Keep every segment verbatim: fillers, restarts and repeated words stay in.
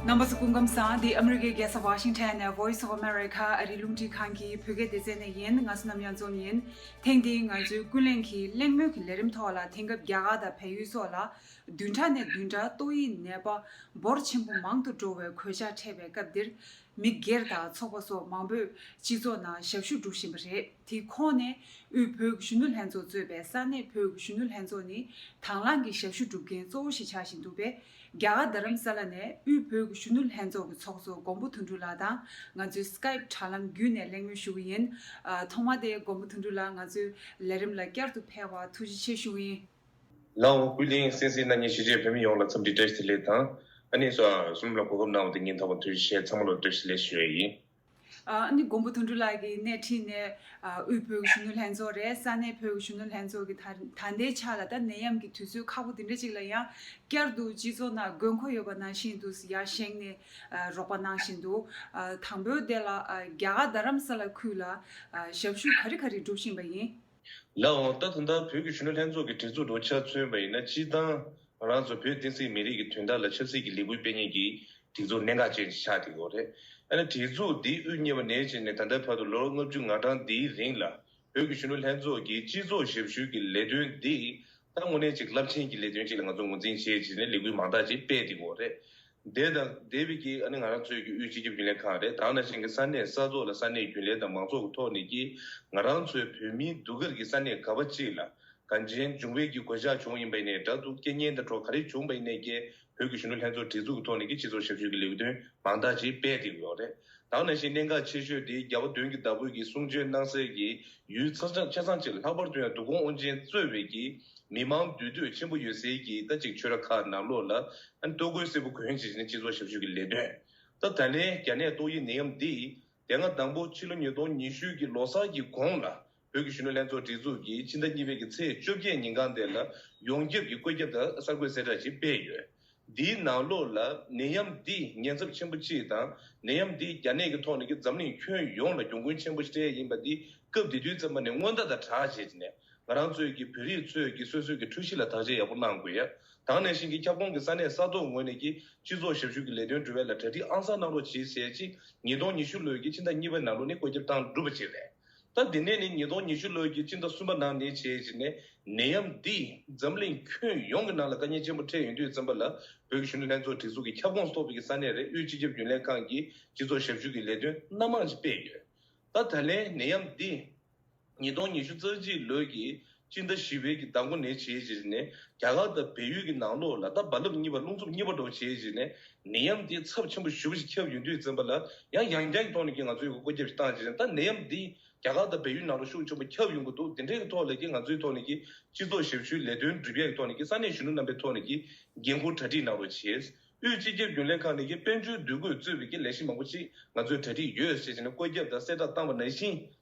རྣམ་པ་ཚོ་སྐུ་ཁམས་བཟང་། འདི་ཨ་མི་རི་ཀའི་རྒྱལ་ས་ཝ་ཤིང་ཊོན་ནས་Voice of America ཨ་རིའི་རླུང་འཕྲིན་ཁང་གི་བོད་སྐད་སྡེ་ཚན་ནས་ཡིན། ང་བསོད་ནམས་གཡང་འཛོམས་ཡིན། ཐེངས་འདིའི་ང་ཚོའི་ཀུན་གླེང་གི་གླེང་མོལ་གྱི་ལས་རིམ་ཐོག་ལ། དེང་སྐབས་རྒྱ་གར་དང་བལ་ཡུལ་སོགས་ལ་བདུན་ཕྲག་ནས་བདུན་ཕྲག་ཏོག་དབྱིབས་ནད་པ་འབོར་ཆེན་པོ་མང་དུ་འགྲོ་བའི་གོད་ཆག་འཕྲད་པའི་སྐབས་འདིར། མི་སྒེར་དང་ཚོགས་པ་སོགས་མང་པོས་སྤྱི་ཚོགས་ནང་ཞབས་ཞུ་སྒྲུབ་བཞིན་པ་རེད། དེའི་ཁོངས་ནས་དབུས་བོད་ཀྱི་གཞོན་ནུ་ལྷན་ཚོགས་གཙོས་པའི་ས་གནས་བོད་ཀྱི་གཞོན་ནུ་ལྷན་ཚོགས་ནི་དང་བླངས་ཀྱིས་ཞབས་ཞུ་སྒྲུབ་མཁན་གཙོ་བོ་ཞིག་ཆགས་བཞིན་འདུག་པས། རྒྱ་གར་རྡ་རམ་ས་ལ་ནས་དབུས་བོད་ཀྱི་གཞོན་ནུ་ལྷན་ཚོགས་ཀྱི་ཚོགས་གཙོ་མགོན་པོ་དོན་གྲུབ་ལགས་དང་ང་ཚོའི་Skype་དྲ་ལམ་བརྒྱུད་ནས་གླེང་མོལ་ཞུ་གི་ཡིན། ཨ། ཐོག་མ་དེ་མགོན་པོ་དོན་གྲུབ་ལགས། ང་ཚོའི་ལས་རིམ་ལ་བསྐྱར་དུ་ཕེབས་པར་ཐུགས་རྗེ་ཆེ་ཞུ་གི་ཡིན། ལའོ། ཀུན་གླེང་གསན་གཟིགས་གནང་མཁན་གཞིས་བྱེས་བོད་མི་ཡོངས་ལ་འཚམས་འདྲི་བཀྲ་ཤིས་བདེ་ལེགས་དང་། ཨ་ནི་སོ་གསུམ་ལ་གོ་སྐབས་གནང་བ་དེ་སྙིང་ཐག་པ་ཐུགས་རྗེ་ཆེ། ཚང་མ་ལ་བཀྲ་ཤིས་བདེ་ལེགས་ཞུ་ཡས་ཡིན། ཨ་ནི་མགོན་པོ་དོན་གྲུབ་ལགས་ཀྱིས་སྣེ་ཁྲིད་ནས། ཨ། དབུས་བོད་ཀྱི་གཞོན་ནུ་ལྷན་ཚོགས་རེད། ས་གནས་བོད་ཀྱི་གཞོན་ནུ་ལྷན་ཚོགས་ཀྱིས་ད་ད་ལྟའི་ཆ་ལ་ད་ནད་ཡམས་ཀྱི་དུས་ཚོད་ཁག་པོ་འདི་འདྲ་ཅིག་ལ་ཡང་བསྐྱར་དུ་སྤྱི་ཚོགས་ནང་དགོས་མཁོ་ཡོད་པ་ནང་བཞིན་དུ་ཡར་བཞེངས་ནས། ཨ། རོགས་པ་གནང་བཞིན་འདུག། ཨ། དང་པོའི་དེ་ལ། ཨ། རྒྱ་གར་རྡ་རམ་ས་ལ་ཁུལ་ལ། ཨ། ཞབས་ཞུ་ག་རེ་ག་རེ་སྒྲུབ་བཞིན་པ་ཡིན། ལའོ། ད་ད་ལྟ་བོད་ཀྱི་གཞོན་ནུ་ལྷན་ཚོགས་ཀྱི་སྒྲིག་འཛུགས་དང་ཆ་མཚོན་པ་ཡིན་ན། སྤྱིར་བཏང་ང་རང་ཚོ་བོད་བསྟན་སྲིད་མི་རིགས་ཀྱི་དོན་དག་ལ་ཆབ་སྲིད་ཀྱི་ལས་འགུལ་སྤེལ་མཁན་གྱི་སྒྲིག་འཛུགས་གནད་འགག་ཅན་ཞིག་ཆགས་བསྡད་ཡོད་རེད། ཨ་ནི་སྒྲིག་འཛུགས་འདི་དབུ་བརྙེས་པ་ནས་བྱས་ནས་ད་ལྟའི་བར་དུ་ལོ་ལྔ་བཅུ་ང་གྲངས་འདིའི་རིང་ལ་བོད་ཀྱི་གཞོན་ནུ་ལྷན་ཚོགས་ཀྱི་སྤྱི་ཚོགས་ཞབས་ཞུའི་གི་ལས་དོན་འདི་ད་དངོས་གནས་ཅིག་རླབས་ཆེན་གྱི་ལས་དོན་ཅིག་ལ་ང་ཚོ་ངོས་འཛིན་བྱས་བྱས་ནས་ལས་འགུལ་མང་དག་ཅིག་སྤེལ་བསྡད་ཡོད་རེད། དེ་དང་འདས་པའི་གི་ཨ་ནི་ང་རང་ཚོའི་གི་དབུས་སྤྱི་ཁྱབ་རྒྱུན་ལས་ཁང་རེད། ད་ག་ནང་བཞིན་གི་ས་གནས་ས་ཐོག་ལ་ས་གནས་རྒྱུན་ལས་དང་མང་ཚོགས་ཀྱི་ཐོག་ནས་ཀྱི་ང་རང་ཚོའི་བོད་མིའི་སྡུག་སྐར་གྱི་ས་གནས་ག་བ་ཅིག་ལ་གངས་ཅན་འབྱུང་བའི་གི་གོད་ཆག་བྱུང་ཡིན་པ་ཡིན་ནའི་འདྲ་འདུག། རྐྱེན་ངན་དང་འགྲོ་ག་རེ་བྱུང་པ་ཡིན་ནའི་ཀྱི་བོད་ཀྱི་གཞོན་ནུ་ལྷན་ཚོགས་སྒྲིག་འཛུགས་ཀྱི་ཐོག་ནས་ཀྱི་སྤྱི་ཚོགས་ཞབས་ཞུ་གི་ལས་དོན་མང་དག་ཅིག་སྤེལ་བསྡད་ཡོད་རེད། ད་ག་ནང་བཞིན་གནད་འགག་ཆེ་ཤོས་དེ་རྒྱལ་བ་དོན་གྱི་བདག་པོ་གིས་གསུང་ཆོས་གནང་སའི་གི་ཡུལ་ཆ་ཚང་ཆ་ཚང་ཅིག་ལྷག་པར་དུ་ཡང་འདུ་ཁང་དབུ་ཅན་གཙོས་པའི་གི་མི་མང་འདུས་སྡོད་ཆེན་པོ་ཡོད་སའི་གི་ད་ཅིག་ཆོས་ར་ཁག་ནང་ལོགས་ལ་ཨ་ནི་ལྟོ་གོས་སེར་པོ་གོན་བྱས་ནས་སྤྱི་ཚོགས་ཞབས་ཞུ་གི་ལས་དོན། ད་ད་ལན་རྒྱ་ནད་ཏོག་དབྱིབས་ནད་ཡམས་འདི་དེ་སྔ་དང་པོ་ཕྱི་ལོ་ཉིས་སྟོང་ཉི་ཤུ་གི་ལོ་གསར་གྱི་གོང་ལ་བོད་ཀྱི་གཞོན་ནུ་ལྷན་ཚོགས་སྒྲིག་འཛུགས་ཀྱིས་ཕྱི་ཟླ་གཉིས་པའི་གི་ཚེས་བཅོ་བརྒྱད་ཉིན་གང་དེ་ལ་ཡོངས་ཁྱབ་ཀྱི་བཀོད་ཁྱབ་དང་གསར་འགོད་གསལ་བསྒྲགས་ཅིག་སྤེལ་ཡོད། འདིའི་ནང་ལོགས་ལ་ནད་ཡམས་འདི་ཉེན་ཚབས་ཆེན་པོ་གཅིག་དང་། ནད་ཡམས་འདི་རྒྱ་ནད་ཀྱི་ཐོག་ནས་ཀྱི་འཛམ་གླིང་ཁྱོན་ཡོངས་ལ་གྱོང་གུན་ཆེན་པོ་ཞིག་སྤྲད་ཡིན་པ་འདི་སྐབས་དེ་དུས་ཙམ་པ་ནས་སྔོན་བརྡ་དང་སྦྲགས་བྱས་ནས་ང་རང་ཚོའི་གི་བོད་རིགས་ཚོས་ཀྱི་སོ་སོའི་གི་འཕྲོད་བཞེས་ལ་བརྟག་དཔྱད་ཡག་པོ་གནང་དགོས་ཡ། ད་ག་ནང་བཞིན་གྱི་ཁྱབ་ཁོངས་ཀྱི་ས་གནས་ས་ཐོག་ངོས་ནས་ཀྱི་སྤྱི་ཚོགས་ཞབས་ཞུ་གི་ལས་དོན་སྒྲུབ་ཡ་ལ་གྲ་སྒྲིག་ཨང་གསར་གནང་རོགས་བྱེད་ཟེར་ཅིག་ཉིས་སྟོང་ཉི་ཤུ་ལོའི་གི་ཕྱི་ཟླ་གཉིས་པའི་ནང་ལོགས་ནས་བཀོད་ཁྱབ་བཏང་གྲུབ་པ་ཅིག་རེད། ད་དེ་ནས་ནི་ཉིས་སྟོང་ཉི་ཤུ་ལོའི་གི་སྤྱི་ཟླ་གསུམ་པ་ནང་ནས་བྱས་བྱས་ནས་ནད་ཡམས་འདིས་འཛམ་གླིང་ཁྱོན་ཡོངས་ཀྱི་ནང་ལ་དཀའ་ངལ་ཆེན་པོ་འཕྲད་ཡོང་དུས་ཙམ་པ་ལ་བོད་ཀྱི་གཞོན་ནུ་ལྷན་ཚོགས་སྒྲིག་འཛུགས་ཀྱི་ཁྱབ་ཁོངས་སུ་གཏོགས་པའི་གི་ས་གནས་རེད། དབུས་སྤྱི་ཁྱབ་རྒྱུན་ལས་ཁང་གིས་སྤྱི་ཚོགས་ཞབས་ཞུ་གི་ལས་དོན་སྣ་མང་ཞིག་སྤེལ་ཡོད། ད་ད་ལན་ནད་ཡམས་འདི་ཉིས་སྟོང་ཉི་ཤུ་རྩ་གཅིག་ལོའི་གི་སྤྱི་ཟླ་བཞི་པའི་གི་ཟླ་མགོ་ནས་བྱས་བྱས་ནས་རྒྱ་གར་དང་བལ་ཡུལ་གྱི་ནང་ལོགས་ལ་ད་རྦ་རླབས་གཉིས་པ་རླུང་འཚུབ་གཉིས་པ་འདྲ་བོ་བྱས་བྱས་ནས་ནད་ཡམས་འདི་ཚབས་ཆེན་པོ་ཞེ་པོ་ཞིག་ཁྱབ་ཡོང་དུས་ཙམ་པ་ལ་ཡང་ཡང་བསྐྱར་གྱི་ཐོག་ནས་ཀྱི་ང་ཚོས་བཀོད་ཁྱབ་ཞིག་བཏང་བྱས་ནས་ད་ནད་ཡམས་འདི་རྒྱ་གར་དང་བལ་ཡུལ་ནང་ལ་ཤུགས་ཆེན་པོ་ཁྱབ་ཡོང་གི་འདུག། དེ་འདྲའི་གི་ཐོག་ལ་ཀྱི་ང་ཚོའི་ཐོག་ནས་ཀྱི་སྤྱི་ཚོགས་ཞབས་ཞུའི་ལས་དོན་སྒྲུབ་ཡས་ཀྱི་ཐོག་ནས་ཀྱི་ས་གནས་གཞོན་ནུ་རྣམ་པའི་ཐོག་ནས་ཀྱི་འགན་འཁུར་གྲ་སྒྲིག་གནང་རོགས་བྱས། དབུས་སྤྱི་ཁྱབ་རྒྱུན་ལས་ཁང་ནས་ཀྱི་དཔལ་འབྱོར་འདུ་འགོད་གཙོས་པའི་ཀྱི་ལས་གཞི་མང་པོ་ཅིག་ང་ཚོས་གྲ་སྒྲིག་ཡོད་ཟེར་བྱས་ནས་བཀོད་ཁྱབ་དང་གསལ་བསྒྲགས་བཏང་བ་ནང་བཞིན།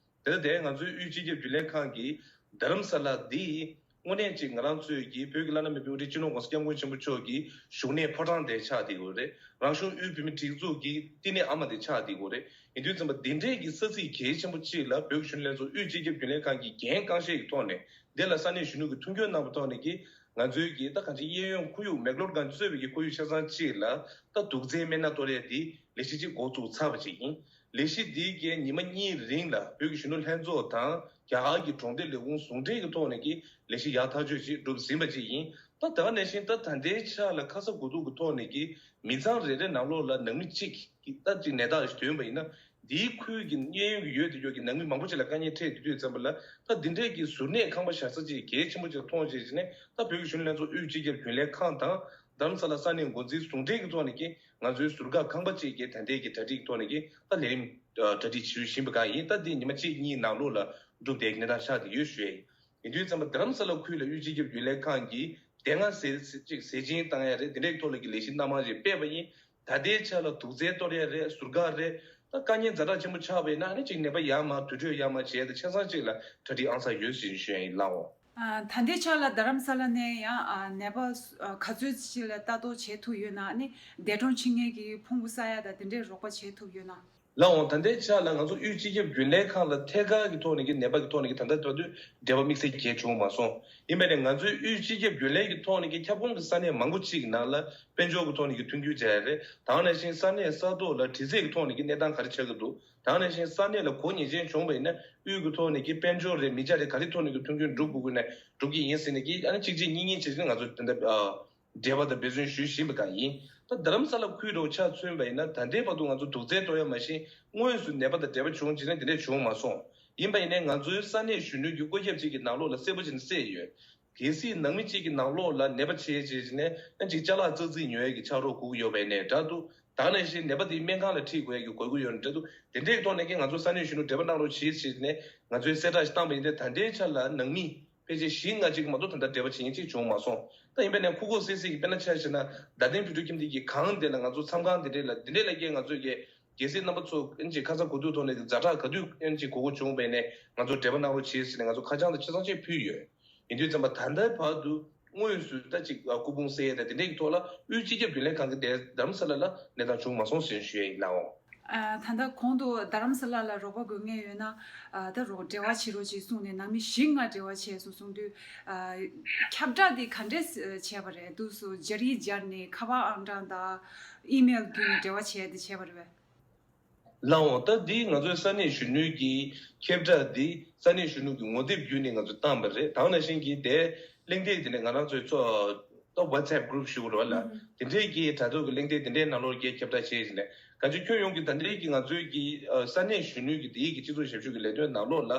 དེ་ལྟ་དེ་ང་ཚོའི་དབུས་སྤྱི་ཁྱབ་རྒྱུན་ལས་ཁང་གིས་རྡ་རམ་ས་ལ་འདི་དངོས་གནས་ཅིག་ང་རང་ཚོའི་གི་བོད་ཀྱི་བླ་ན་མེད་པའི་དབུ་ཁྲིད་སྤྱི་ནོར་༸གོང་ས་༸སྐྱབས་མགོན་ཆེན་པོ་མཆོག་གི་བཞུགས་གནས་ཕོ་བྲང་དེ་ཆགས་བསྡད་ཡོད་རེད། རང་གཞུང་དབུས་བོད་མིའི་སྒྲིག་འཛུགས་ཀྱི་བསྟི་གནས་ཨ་མ་དེ་ཆགས་བསྡད་ཡོད་རེད། ཡིན་དུས་ཙམ་པ་འདི་འདྲའི་གི་ས་ཚིགས་གལ་ཆེན་པོ་གཅིག་ལ་བོད་ཀྱི་གཞོན་ནུ་ལྷན་ཚོགས་དབུས་སྤྱི་ཁྱབ་རྒྱུན་ལས་ཁང་གི་འགན་རྐང་བཞེས་ཀྱི་ཐོག་ནས་འདི་ལ་ས་གནས་གཞོན་ནུ་གི་མཐུན་འགྱུར་གནང་བའི་ཐོག་ནས་ཀྱི་ང་ཚོའི་གི་ད་གང་ཅི་གཡས་གཡོན་ཁོར་ཡུག་མེག་ལོར་གང་གཙོས་པའི་གི་ཁོར་ཡུག་ཆ་ཚང་གཅིག་ལ་ད་དུག་རྫས་སྨན་སྣ་གཏོར་ཡས་འདི་ལས་གཞི་གཅིག་འགོ་བཙུགས་ཚར་བ་ཅིག་ཡིན། ལས་གཞི་འདིའི་གི་ཉི་མ་གཉིས་རིང་ལ་བོད་ཀྱི་གཞོན་ནུ་ལྷན་ཚོགས་དང་རྒྱ་གར་གྱི་གྲོང་སྡེ་ལས་ཁུངས་ཟུང་འབྲེལ་གྱི་ཐོག་ནས་ཀྱི་ལས་གཞི་ཡག་ཐག་ཆོད་ཅིག་སྒྲུབ་ཟིན་པ་ཅིག་ཡིན། ད་ད་ག་ནང་བཞིན་ད་ད་ལྟའི་ཆ་ལ་ཁ་ས་དགོས་གཏུག་གི་ཐོག་ནས་ཀྱི་མི་ཚང་རེ་རེ་ནང་ལོགས་ལ་ནང་མི་གཅིག་གི་ད་ཅིག་ནད་རྟགས་ཤིག་ཐོན་པ་ཡིན་ན། འདིའི་ཁུལ་གྱི་གཡས་གཡོན་གྱི་ཡོད་དེ་ཡོད་ཀྱི་ནང་མི་མང་པོ་ཅིག་ལ་དཀའ་ངལ་འཕྲད་དེ་དུས་ཙམ་པ་ལ་ད་འདི་འདྲས་ཀྱི་གཟུར་གནས་ཁང་པ་བཞག་ས་ཅིག་གལ་ཆེན་པོ་ཅིག་མཐོང་བྱས་ནས་ད་བོད་ཀྱི་གཞོན་ནུ་ལྷན་ཚོགས་དབུས་སྤྱི་ཁྱབ་རྒྱུན་ལས་ཁང་དང་རྡ་རམ་ས་ལ་ས་གནས་འགོ་འཛིན་ཟུང་འབྲེལ་གྱི་ཐོག་ནས་ཀྱི་ང་ཚོའི་ཟུར་བཀག་ཁང་པ་ཅིག་གི་ད་ལྟའི་གི་གྲ་སྒྲིག་གི་ཐོག་ནས་ཀྱི་ད་ལས་རིམ་གྲ་སྒྲིག་བྱེད་བཞིན་པ་གང་ཡིན། ད་འདི་ཉི་མ་གཅིག་གཉིས་ནང་ལོགས་ལ་འགྲུབ་བསྡད་ཀྱི་གནས་སྟངས་ཆགས་བསྡད་ཡོད་ཞུ་ཡ་ཡིན། ཡིན་དུས་ཙམ་པ་རྡ་རམ་ས་ལ་ཁུལ་ལ་དབུས་སྤྱི་ཁྱབ་རྒྱུན་ལས་ཁང་གིས་དེ་སྔ་ཟས་ཟས་ཅིག་ཟས་སྦྱིན་བཏང་ཡ་རེད། དེ་འདྲའི་ཐོག་ལ་གི་ལས་གཞི་སྣ་མང་ཞིག་སྤེལ་བ་ཡིན། ད་ལྟའི་ཆ་ལ་དུག་རྫས་གཏོར་ཡ་རེད། ཟུར་བཀག་རེད། ད་དཀའ་ངལ་ཛ་དྲག་ཆེན་པོ་ཆགས་པ་ཡིན་ན་ཨ་ནི་ཅིག་ནད་པ་ཡར་མར་དུར་ཁྲོད་ཡར་མར་བྱས་ཏེ་ཆ་ཚང་ཅིག་ལ་གྲ་སྒྲིག་ཨང་གསར་ཡོད་ཟེར་ཞུ་ཡ་ཡིན་ལགས་འོ། ཨ། ད་ལྟའི་ཆ་ལ་རྡ་རམ་ས་ལ་ནས་ཡང་ཨ་ནད་པ་སུ་ཨ་ག་ཚོད་ཅིག་ལ་ལྟ་རྟོག་བྱེད་ཐུབ་ཡོད་ན། ཨ་ནི་འདས་གྲོངས་ཕྱིན་མཁན་གྱི་ཕུང་པོ་བསགས་ཡ་དང་དེ་འདྲའི་རོགས་པ་བྱེད་ཐུབ་ཡོད་ན། ལགས་འོང་། ད་ལྟའི་ཆ་ལ་ང་ཚོ་དབུས་སྤྱི་ཁྱབ་རྒྱུན་ལས་ཁང་ལ་ཐད་ཀར་གྱི་ཐོག་ནས་ཀྱི་ནད་པ་གི་ཐོག་ནས་ཀྱི་ད་ལྟ་བར་དུ་འབྲེལ་བ་དམིགས་བསལ་གྱི་བྱུང་མ་སོང་། ཡིན་པས་ནས་ང་ཚོའི་དབུས་སྤྱི་ཁྱབ་རྒྱུན་ལས་ཀྱི་ཐོག་ནས་ཀྱི་ཁྱབ་ཁོངས་ཀྱི་ས་གནས་མང་པོ་གཅིག་གི་ནང་ལ་དཔལ་འབྱོར་གྱི་ཐོག་ནས་ཀྱི་མཐུན་འགྱུར་བྱས་རེད། ད་ག་ནང་བཞིན་ས་གནས་ས་ཐོག་ལ་དྲི་རྩད་ཀྱི་ཐོག་ནས་ཀྱི་གནས་སྟངས་ག་རེ་ཆགས་ཀྱི་འདུག་ད་ག་ནང་བཞིན་ས་གནས་ལ་གོ་ཉེས་ཅན་བྱུང་བ་ཡིན་ན་དབུས་ཀྱི་ཐོག་ནས་ཀྱི་དཔལ་འབྱོར་རེད། མི་ཆ་རེད། ག་རེ་ཐོག་ནས་ཀྱི་མཐུན་འགྱུར་འགྲུབ་དགོས་ཀྱི་ན་འགྲུབ་ཀྱི་ཡིན་ཟེར་ནས་ཀྱི་ཨ་ནི་གཅིག་རྗེས་གཉིས་མཉམ་བྱས་ནས་ང་ཚོ་ད་ལྟ་ཨ། འབྲེལ་བ་དང་འབད་བརྩོན་ཞུ་བཞིན་པ་གང་ཡིན། ད་རྡ་རམ་ས་ལ་ཁུལ་རོགས་ཆ་མཚོན་པ་ཡིན་ན་ད་ལྟའི་བར་དུ་ང་ཚོ་དུག་རྫས་གཏོར་ཡ་མ་གཞི་དངོས་སུ་ནད་པ་དང་འབྲེལ་བ་བྱུང་བྱས་ན་དེ་འདྲས་བྱུང་མ་སོང་། ཡིན་པ་ཡིན་ནའི་ང་ཚོའི་ས་གནས་གཞོན་ནུ་གི་བཀོད་ཁྱབ་ཅིག་གི་ནང་ལོགས་ལ་གསལ་པོ་བྱས་ནས་གསལ་ཡོད། གལ་སྲིད་ནང་མི་གཅིག་གི་ནང་ལོགས་ལ་ནད་པ་བྱས་བྱས་བྱས་ནས་ཨ་ཅིག་ཅ་ལག་ཙག་ཙིག་ཉོ་ཡ་གི་ཕྱག་རོགས་དགོས་ཀྱི་ཡོད་པ་ཡིན་ནའི་འདྲ་འདུག་ད་ག་ནང་བཞིན་ནད་པ་དེ་སྨན་ཁང་ལ་ཁྲིད་དགོས་ཡ་གི་དགོས་ཀྱི་ཡོད་ནའི་འདྲ་འདུག་དེ་འདྲས་ཐོག་ནས་ཀྱི་ང་ཚོ་ས་གནས་གཞོན་ནུ་འབྲེལ་བ་གནང་རོགས་བྱེད་ཟེར་ནས་ང་ཚོའི་གསལ་བསྒྲགས་ཤིག་བཏང་པ་ཡིན་ཏེ། ད་ལྟའི་ཆ་ལ་ནང་མི་ཕལ་ཆེར་བཞི་ལྔ་ཅིག་མ་གཏོགས་ད་ལྟ་འབྲེལ་བ་བྱེད་མཁན་ཅིག་བྱུང་མ་སོང་། ད་ཡིན་པ་ཡིན་ནའི་ཁུག་ཁུག་སིག་སིག་གི་དཔེར་ན་ཆ་བཞག་ན་རྡ་སྟེང་བོད་ཕྲུག་ཁྱིམ་སྡེ་གི་གང་དེ་ལ་ང་ཚོ་མཚམས་ཁང་དེ་འདྲས་ལ་དེ་འདྲས་ལ་ཀྱི་ང་ཚོས་ཀྱི་གལ་སྲིད་རྣམ་པ་ཚོ་ཨེན་ཅིག་ཁ་ཚ་དགོས་གཏུགས་ཐོག་ནས་ཛ་དྲག་ག་དུས་ཨེན་ཅིག་དགོས་མཁོ་བྱུང་བ་ཡིན་ནའི་ང་ཚོ་འབྲེལ་བ་གནང་རོགས་བྱེད་ཟེར་ནས་ང་ཚོ་ཁ་བྱང་དང་ཆ་ཚང་ཅིག་ཕུལ་ཡོད། ཡིན་དུས་ཙམ་པ་ད་ལྟའི་བར་དུ་དངོས་སུ་ད་ཅིག་སྐུ་ཕུང་བསད་ཡས་དང་དེ་འདྲས་ཀྱི་ཐོག་ལ་དབུས་སྤྱི་ཁྱབ་རྒྱུན་ལས་ཁང་གི་དེ་རྡ་རམ་ས་ལ་ལ་གནས་སྟངས་བྱུང་མ་སོང་ཟེར་ཞུ་ཡས་ཡིན་ལགས་འོང་། ཨ། ད་ལྟ་གོང་དུ་རྡ་རམ་ས་ལ་ལ་རོགས་པ་དགོས་མཁན་ཡོད་ན། ཨ། ད་རོགས་འབྲེལ་བ་བྱེད་རོགས་ཅེས་གསུངས་ནས་ནང་མི་བཞི་ལྔ་འབྲེལ་བ་བྱས་སོང་གསུངས་དུས། ཨ། ཁྱབ་བསྒྲགས་དེ་ག་འདྲས་བྱས་པ་རེད། དུས་སུ་སྦྱར་ཡིག་སྦྱར་ནས་ཁ་པར་ཨང་གྲངས་དང་ཨི་མེལ་བརྒྱུད་ནས་འབྲེལ་བ་བྱས་ཏེ་བྱས་པ་རེད་པས། ལགས་འོང་། ད་འདི་ང་ཚོའི་ས་གནས་གཞོན་ནུའི་གི་ཁྱབ་བསྒྲགས་འདི་ས་གནས་གཞོན་ནུ་གི་ངོ་དེབ་བརྒྱུད་ནས་ང་ཚོས་བཏང་བ་རེད། ད་ག་ནང་བཞིན་གྱི་དེ་གླེང་སྟེགས་དེ་ནས་ང་རང་ཚོའི་ཚོ་ད་WhatsApp group ཞུ་རོགས་ལ་དེ་འདྲས་ཀྱི་དྲ་ཐོག་གི་གླེང་སྟེགས་དེ་འདྲའི་ནང་ལོགས་ཀྱི་ཁྱབ་བསྒྲགས་བྱས་ཟིན་ནས་གང་ཅི་ཁྱོན་ཡོངས་ཀྱི་ད་འདྲས་ཀྱི་ང་ཚོའི་གི་ས་གནས་གཞོན་ནུའི་གི་དེའི་གི་སྤྱི་ཚོགས་ཞབས་ཞུ་གི་ལས་དོན་ནང་ལོགས་ལ་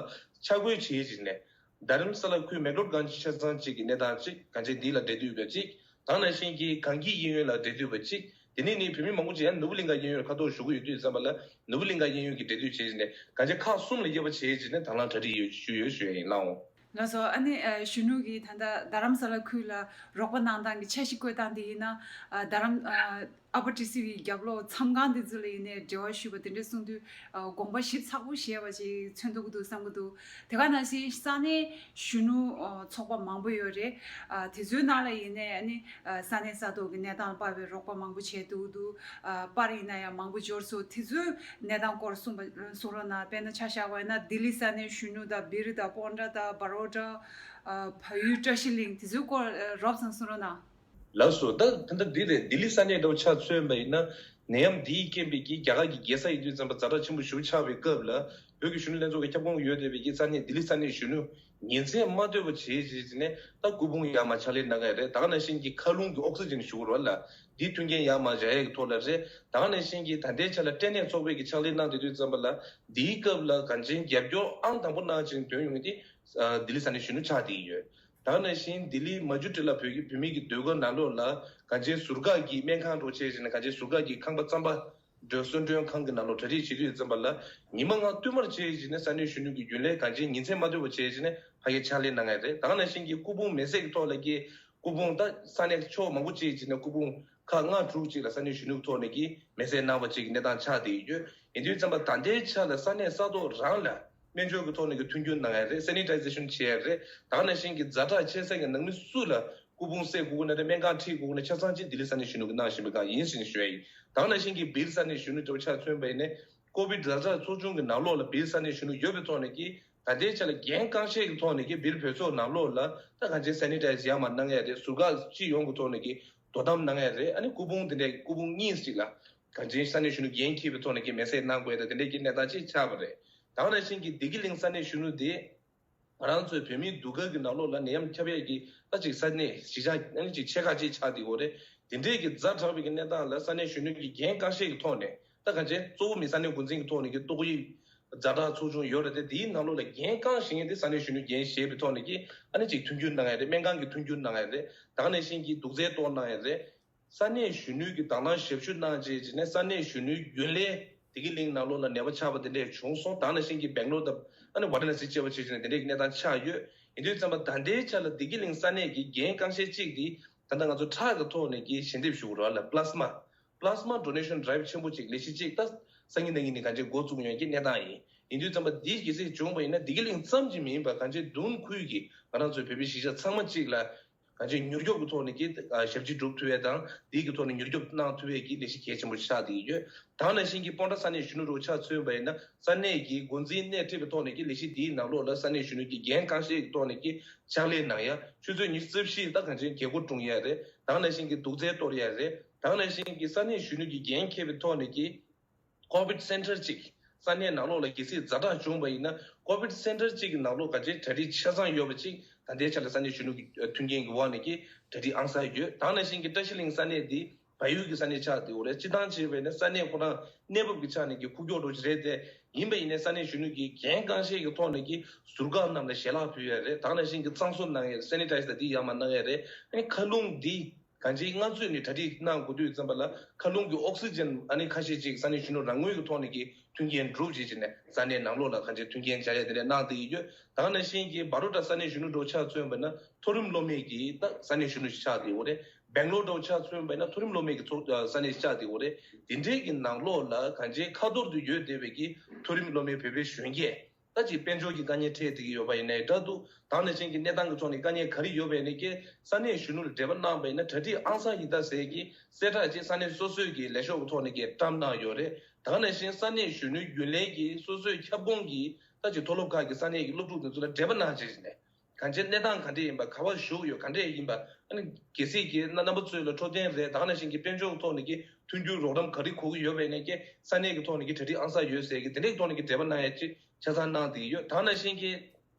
ཆ་བགོས་བྱས་ཟིན་ནས། རྡ་རམ་ས་ལ་ཁུལ་མེག་ལོར་གང་ཆ་ཚང་གཅིག་གི་གནས་སྟངས་གཅིག་གང་ཅི་འདི་ལ་འབྲེལ་མཐུད་པ་གཅིག་ད་ག་ནང་བཞིན་གྱི་གངས་སྐྱིད་གཡས་གཡོན་ལ་འབྲེལ་མཐུད་པ་གཅིག་དེ་ནས་ནི་བོད་མི་མང་པོ་ཅིག་ཡང་ནོར་བུ་གླིང་ག་གཡས་གཡོན་ལ་ཁ་ཐོག་ཞུ་གི་ཡོད་དུས་ཙམ་པ་ལ་ནོར་བུ་གླིང་ག་གཡས་གཡོན་གྱི་འབྲེལ་མཐུད་བྱས་ནས་གང་ཅི་ཁག་གསུམ་ལ་དབྱེ་བ་བྱས་བྱས་ནས་དང་བླངས་གྲ་སྒྲིག་ཡོད་ཞུ་ཡོད་ཞུ་ཡ་ཡིན་ལགས་འོང་། ལགས་སོ། ཨ་ནི་ཨ་གཞོན་ནུ་གིས་ད་ལྟ་རྡ་རམ་ས་ལ་ཁུལ་ལ་རོགས་པ་གནང་སྟངས་ཀྱི་འཆར་གཞི་བཀོད་སྟངས་དེ་ཡིན་ན། ཨ་རྡ་རམ་ཨ་ཨ་པར་ཊི་སི་ཝི་རྒྱབ་ལོགས་མཚམས་ཁང་དེ་ཚོ་ལ་ཡིན་ནའི་འབྲེལ་བ་ཞུས་པ་དེ་འདྲ་གསུངས་དུས། ཨ་དགོངས་པ་ཞིབ་ཚགས་པོ་བཞེས་པ་ཅིག་མཚོན་ཐུབ་ཀྱི་འདུག་བསམ་གྱི་འདུག་དེ་ག་ནང་བཞིན་ས་གནས་གཞོན་ནུ་ཨ་ཚོགས་པ་མང་པོ་ཡོད་རེད། ཨ་དེ་ཚོའི་ནང་ལ་ཡིན་ནའི་ཨ་ནི་ཨ་ས་གནས་ས་ཐོག་གི་གནས་སྟངས་ལ་དཔག་པའི་རོགས་པ་མང་པོ་བྱས་འདུག་འདུག་ཨ་པར་ཡིན་ན་ཡང་མང་པོ་འབྱོར་སོང་། དེ་ཚོའི་གནས་སྟངས་སྐོར་གསུངས་པ་གསུང་རོགས་གནང་། དཔེར་ན་ཆ་བཞག་པ་ཡིན་ན་ལྡི་ལི་ས་གནས་གཞོན་ནུ་དང་སྦིར་དང་པོན་ཊ་དང་བ་རོ་ཊ། ཨ་བལ་ཡུལ་བཀྲ་ཤིས་གླིང་དེ་ཚོའི་སྐོར་ཨ་རོབ་ཙམ་གསུང་རོགས་གནང་། ལགས་སོ། ད་ད་ལྟ་འདི་རེད། ལྡི་ལི་ས་གནས་འདྲ་བོ་ཆ་མཚོན་པ་ཡིན་ན་ནད་ཡམས་འདིའི་རྐྱེན་པས་ཀྱི་རྒྱ་གར་གྱི་རྒྱལ་ས་ཡིན་དུས་ཙམ་པ་ཛ་དྲག་ཆེན་པོ་ཞིག་ཆགས་པའི་སྐབས་ལ་བོད་ཀྱི་གཞོན་ནུ་ལྷན་ཚོགས་ཀྱི་ཁྱབ་ཁོངས་ཡོད་བསྡད་པའི་ཀྱི་ས་གནས་ལྡི་ལི་ས་གནས་གཞོན་ནུ་ཉིན་མཚན་མ་སྡོད་པ་བྱས་བྱས་བྱས་ནས་ད་སྐུ་ཕུང་ཡར་མར་ཕྱག་ལས་གནང་གི་རེད། ད་ག་ནང་བཞིན་གྱི་མཁའ་རླུང་གི་ཨོག་སི་ཇན་ཞུ་དགོས་རེད་ལ། འདིའི་མཐུན་རྐྱེན་ཡར་མར་བཞག་ཡས་ཀྱི་ཐོག་ལ་རེད། ད་ག་ནང་བཞིན་གྱི་ད་ལྟའི་ཆ་ལ་སྐྲན་ནད་ཚོགས་པས་ཀྱི་ཕྱག་ལས་གནང་བསྡད་དུས་ཙམ་པ་ལ་འདིའི་སྐབས་ལ་གངས་ཅན་རྒྱབ་སྐྱོར་ཨང་དང་པོ་གནང་བྱས་ཐོན་ཡོང་མཁན་དེ་ལྡི་ལི་ས་གནས་གཞོན་ནུ་ཆགས་བསྡད་ཀྱི་ཡོད། ད་ག་ནང་བཞིན་ལྡི་ལི་མ་ཇུ་ཊི་ལ་བོད་ཀྱི་བོད་མི་གི་སྡོད་སྒར་ནང་ལོགས་ལ་གངས་ཅན་ཟུར་བཀག་གི་སྨན་ཁང་འགྲོ་བྱས་བྱས་ནས་གངས་ཅན་ཟུར་བཀག་གི་ཁང་པ་རྩམ་པ་སྒྲོལ་གསོལ་མགྲོན་ཁང་གི་ནང་ལོགས་གྲ་སྒྲིག་བྱེད་དུས་ཙམ་པ་ལ་ཉི་མ་ལྔ་བསྟུད་མར་བྱས་བྱས་ནས་ས་གནས་གཞོན་ནུ་གི་རྒྱུན་ལས་གངས་ཅན་ཉིན་མཚན་མ་སྡོད་པ་བྱས་བྱས་ནས་ཕ་གིར་ཕྱག་ལས་གནང་ཡ་རེད། ད་ག་ནང་བཞིན་གྱི་སྐུ་ཕུང་མེ་བསྲེགས་ཀྱི་ཐོག་ལ་གི་སྐུ་ཕུང་ད་ས་གནས་ཕྱོགས་མང་པོ་ཅིག་བྱས་ནས་སྐུ་ཕུང་ཁག་ལྔ་དྲུག་ཅིག་ལ་ས་གནས་གཞོན་ནུ་གི་ཐོག་ནས་ཀྱི་མེ་བསྲེགས་གནང་བ་ཅིག་གི་གནས་སྟངས་ཆགས་བསྡད་ཡོད། ཡིན་དུས་ཙམ་པ་ད་ལྟའི་ཆ་ལ་ས་གནས་ས་ཐོག་རང་ལ་སྨན་བཅོས་ཀྱི་ཐོག་ནས་ཀྱི་མཐུན་འགྱུར་གནང་ཡ་རེད། སེ་ནི་ཊའི་ཛེ་ཤན་བྱེད་ཡ་རེད། ད་ག་ནང་བཞིན་གྱི་ཛ་དྲག་ཆེ་ས་གི་ནང་མི་སུ་ལ་སྐུ་ཕུང་བསྲེག་དགོས་ཀྱི་ན་རེད། སྨན་ཁང་ཁྲིད་དགོས་ཀྱི་ན་ཆ་ཚང་ཅིག་ལྡི་ལི་ས་གནས་གཞོན་ནུ་གི་གནང་བཞིན་པའི་སྒང་ཡིན་ཟེར་ནས་ཞུ་ཡ་ཡིན། ད་ག་ནང་བཞིན་གྱི་སྦིར་ས་གནས་གཞོན་ནུ་འདྲ་བོ་ཆ་མཚོན་པ་ཡིན་ན་ཀོ་བིཌ་ཛ་དྲག་ཚོགས་ཆུང་གི་ནང་ལོགས་ལ་སྦིར་ས་གནས་གཞོན་ནུ་ཡོད་པའི་ཐོག་ནས་ཀྱི་ད་ལྟའི་ཆ་ལ་འགན་རྐང་བཞེས་ཀྱི་ཐོག་ནས་ཀྱི་སྦིར་བོད་སོག་ནང་ལོགས་ལ་ད་གང་ཅི་སེ་ནི་ཊའི་ཛི་ཡར་མར་གནང་ཡ་རེད། ཟུར་བཀག་སྤྱི་ཡོངས་ཀྱི་ཐོག་ནས་ཀྱི་དོ་དམ་གནང་ཡ་རེད། ཨ་ནི་སྐུ་ཕུང་དེ་འདྲའི་སྐུ་ཕུང་གཉིས་ཤིག་ལ་གང་ཅི་ས་གནས་གཞོན་ནུ་འགན་འཁྱེར་བའི་ཐོག་ནས་ཀྱི་མེ་བསྲེགས་གནང་དགོས་ཡ་དང་དེ་འདྲའི་ཀྱི་གནས་སྟངས་ཅིག་ཆགས་པ་རེད། ད་ག་ནང་བཞིན་གྱི་བདེ་སྐྱིད་གླིང་ས་གནས་གཞོན་ནུ་དེ་ང་རང་ཚོའི་བོད་མིའི་སྡུག་སྐལ་གྱི་ནང་ལོགས་ལ་ནད་ཡམས་ཁྱབ་ཡས་ཀྱི་ད་ཅིག་ས་གནས་གཞིས་ཆགས་ཨ་ནི་ཅིག་ཆེ་ཁག་ཅིག་ཆགས་བསྡད་ཡོད་རེད། དེ་འདྲའི་གི་ཛ་དྲག་པའི་གི་གནས་སྟངས་ལ་ས་གནས་གཞོན་ནུ་གི་འགན་རྐང་བཞེས་ཀྱི་ཐོག་ནས་ད་གང་ཅི་གཙོ་བོ་མི་ས་གནས་འགོ་འཛིན་གྱི་ཐོག་ནས་ཀྱི་ཏོག་དབྱིབས་ཛ་དྲག་ཚོགས་ཆུང་ཡོད་རེད་དེ། དེའི་ནང་ལོགས་ལ་འགན་རྐང་བཞེས་མཁན་དེ་ས་གནས་གཞོན་ནུ་འགན་བཞེས་པའི་ཐོག་ནས་ཀྱི་ཨ་ནི་ཅིག་མཐུན་འགྱུར་གནང་ཡ་རེད། སྨན་ཁང་གི་མཐུན་འགྱུར་གནང་ཡ་རེད། ད་ག་ནང་བཞིན་གྱི་དུག་རྫས་གཏོར་གནང་ཡ་རེད། ས་གནས་གཞོན་ནུ་གི་དང་བླངས་ཞབས་ཞུ་གནང་བྱས་བྱས་ནས་ས་གནས་གཞོན་ནུའི་རྒྱུན་ལས་བདེ་སྐྱིད་གླིང་ནང་ལོགས་ལ་ནད་པ་ཆགས་པ་དེ་འདྲས་བྱུང་སོང་། ད་ག་ནང་བཞིན་གྱི་སྦེང་ལོར་དང་ཨ་ནི་ཝ་ར་ཎ་སི་བཅས་པ་བྱས་བྱས་ནས་དེ་འདྲས་ཀྱི་གནས་སྟངས་ཆགས་ཡོད། ཡིན་དུས་ཙམ་པ་ད་ལྟའི་ཆ་ལ་བདེ་སྐྱིད་གླིང་ས་གནས་ཀྱི་འགན་རྐང་བཞེས་གཅིག་དེ་ད་ལྟ་ང་ཚོ་ཁྲག་གི་ཐོག་ནས་ཀྱི་ཞལ་འདེབས་ཞུ་དགོས་རེད་ལ། པླ་སྨ་པླ་སྨ་ཌོ་ནེ་ཤན་ཌ་རའིབ་ཆེན་པོ་གཅིག་ལས་གཞི་གཅིག་ད་སང་ཉིན་གནངས་ཉིན་ནས་གང་ཅི་འགོ་བཙུགས་ཡོང་གི་གནས་སྟངས་ཡིན། ཡིན་དུས་ཙམ་པ་འདི་གལ་སྲིད་བྱུང་བ་ཡིན་ན་བདེ་སྐྱིད་གླིང་ཙམ་གྱི་མིན་པར་གང་ཅི་མདུན་ཁུལ་གྱི་ང་རང་ཚོའི་བོད་པའི་གཞིས་ཆགས་ཚང་མ་གཅིག་ལ་ གང་ཅི་མྱུར་སྐྱོབ་ཀྱི་ཐོག་ནས་ཀྱི་ཞབས་ཕྱི་སྒྲུབ་ཐུབ་ཡས་དང་དེའི་གི་ཐོག་ནས་མྱུར་སྐྱོབ་གནང་ཐུབ་ཡས་ཀྱི་ལས་གཞི་གལ་ཆེན་པོ་ཆགས་བསྡད་ཡོད། ད་ག་ནང་བཞིན་གྱི་སྤོན་ཊ་ས་གནས་གཞོན་ནུ་རུ་ཆ་མཚོན་པ་ཡིན་ན་ས་གནས་ཀྱི་འགོ་འཛིན་སྣེ་ཁྲིད་པའི་ཐོག་ནས་ཀྱི་ལས་གཞི་དེའི་ནང་ལོགས་ལ་ས་གནས་གཞོན་ནུ་ཀྱི་འགན་གང་ཤེས་ཀྱི་ཐོག་ནས་ཀྱི་ཕྱག་ལས་གནང་ཡ། ཆུ་ཚོད་ཉི་ཤུ་རྩ་བཞི་ད་གང་ཅི་རྒྱལ་སྒོ་སྲུང་ཡ་རེད། ད་ག་ནང་བཞིན་གྱི་དུག་རྫས་གཏོར་ཡ་རེད། ད་ག་ནང་བཞིན་གྱི་ས་གནས་གཞོན་ནུ་ཀྱི་འགན་འཁྱེར་བའི་ཐོག་ནས་ཀྱི་ཀོ་བིད་སེན་ཊར་གཅིག་ས་གནས་ནང་ལོགས་ལ་གལ་སྲིད་ཛ་དྲག་བྱུང་བ་ཡིན་ན་ཀོ་བིད་སེན་ཊར་གཅིག་གི་ནང་ལོགས་ག་ཚོད་གྲ་སྒྲིག་ཆ་ཚང་ཡོད་པ་གཅིག་ད་ལྟའི་ཆ་ལ་ས་གནས་གཞོན་ནུ་གི་མཐུན་རྐྱེན་གྱི་འོག་ནས་ཀྱི་གྲ་སྒྲིག་ཨང་གསར་ཡོད། ད་ག་ནང་བཞིན་གྱི་བཀྲ་ཤིས་གླིང་ས་གནས་འདི་བལ་ཡུལ་གྱི་ས་གནས་ཆགས་བསྡད་ཡོད་རེད། སྤྱིར་བཏང་བྱས་པ་ཡིན་ན་ས་གནས་ཁོ་རང་གནས་བབ་ཀྱི་ཆ་ནས་ཀྱི་ཁུག་ཀྱོག་འགྲོ་གི་རེད་དེ། ཡིན་པ་ཡིན་ནའི་ས་གནས་གཞོན་ནུ་གི་འགན་གང་ཤེས་ཀྱི་ཐོག་ནས་ཀྱི་ཟུར་བཀག་རྣམས་ལ་ཞལ་ལག་ཕུལ་ཡ་རེད། ད་ག་ནང་བཞིན་གྱི་གཙང་བཟོ་གནང་ཡ་རེད། སེ་ནི་ཊའི་ཛར་འདི་ཡར་མར་གནང་ཡ་རེད། ཨ་ནི་མཁའ་རླུང་འདི་གང་ཅིའི་སྔ་ཚོད་ནས་གྲ་སྒྲིག་གནང་དགོས་དུས་ཙམ་པ་ལ་མཁའ་རླུང་གི་ཨོག་སི་ཇན་ཨ་ནི་ཁ་ཤས་ཅིག་ས་གནས་གཞོན་ནུ་རང་ངོས་ཀྱི་ཐོག་ནས་ཀྱི་མཐུན་རྐྱེན་སྒྲུབ་བྱེད་ཀྱི་ནས་ས་གནས་ནང་ལོགས་ལ་གང་ཅི་མཐུན་རྐྱེན་སྦྱར་ཡ་དེ་འདྲ་གནང་བསྡད་ཡོད། ད་ག་ནང་བཞིན་གྱི་བྷ་རོ་ཊ་ས་གནས་གཞོན་ནུ་འགྲོ་ཆ་མཚོན་པ་ན་མཐོ་རིམ་སློབ་མའི་གི་ད་ས་གནས་གཞོན་ནུ་ཞིག་ཆགས་བསྡད་ཡོད་རེད། སྦེང་ལོར་འགྲོ་ཆ་མཚོན་པ་ན་མཐོ་རིམ་སློབ་མའི་གི་ཚོགས་ས་གནས་ཞིག་ཆགས་བསྡད་ཡོད་རེད། དེ་འདྲའི་གི་ནང་ལོགས་ལ་གང་ཅི་ཁ་ཐོར་དུ་ཡོད་བསྡད་པའི་གི་མཐོ་རིམ་སློབ་མའི་བོད་པའི་གཞོན་སྐྱེས། ད་ཅིག་དཔལ་འབྱོར་གྱི་དཀའ་ངལ་འཕྲད་བསྡད་ཀྱི་ཡོད་པ་ཡིན་ནའི་འདྲ་འདུག་ད་ག་ནང་བཞིན་གྱི་གནས་སྟངས་ཀྱི་ཐོག་ནས་དཀའ་ངལ་ག་རེ་ཡོད་པ་ཡིན་ནའི་ཀྱེ་ས་གནས་གཞོན་ནུ་ལ་འབྲེལ་བ་གནང་བ་ཡིན་ན་གྲ་སྒྲིག་ཨང་གསར་ཡིན་ད་ཟེར་གྱི་གསལ་བསྒྲགས་ཅིག་ས་གནས་སོ་སོའི་གི་ལས་ཤོག་གི་ཐོག་ནས་ཀྱེ་བཀྲམ་གནང་ཡོད་རེད། ད་ག་ནང་བཞིན་ས་གནས་གཞོན་ནུའི་རྒྱུན་ལས་ཀྱི་སོ་སོའི་ཁྱབ་ཁོངས་ཀྱི་ད་ཅིག་མཐོ་སློབ་ཁག་གི་ས་གནས་ཀྱི་སློབ་ཕྲུག་དེ་ཚོ་ལ་འབྲེལ་བ་གནང་བྱས་ནས་གང་ཅི་གནས་སྟངས་ག་འདྲས་ཡིན་པ་ག་པར་བཞུགས་ཡོད་ག་འདྲས་ཡིན་པ་ཨ་ནི་གལ་སྲིད་ཀྱི་རྣམ་པ་ཚོ་ལ་འཕྲོད་བསྟེན་རེད། ད་ག་ནང་བཞིན་གྱི་དཔལ་འབྱོར་གྱི་ཐོག་ནས་ཀྱི་མཐུན་འགྱུར་རོགས་རམ་ག་རེ་དགོས་ཀྱི་ཡོད་པ་ཡིན་ནའི་ཀྱེ་ས་གནས་ཀྱི་ཐོག་ནས་ཀྱི་གྲ་སྒྲིག་ཨང་གསར་ཡོད་ཟེར་གྱི་དེ་འདྲའི་ཐོག་ནས་ཀྱི་འབྲེལ་བ་གནང་ཡ་ཅིག་ཆ་ཚང་གནང་བསྡད་ཀྱི་ཡོད། ད་ག་ནང་བཞིན་གྱི་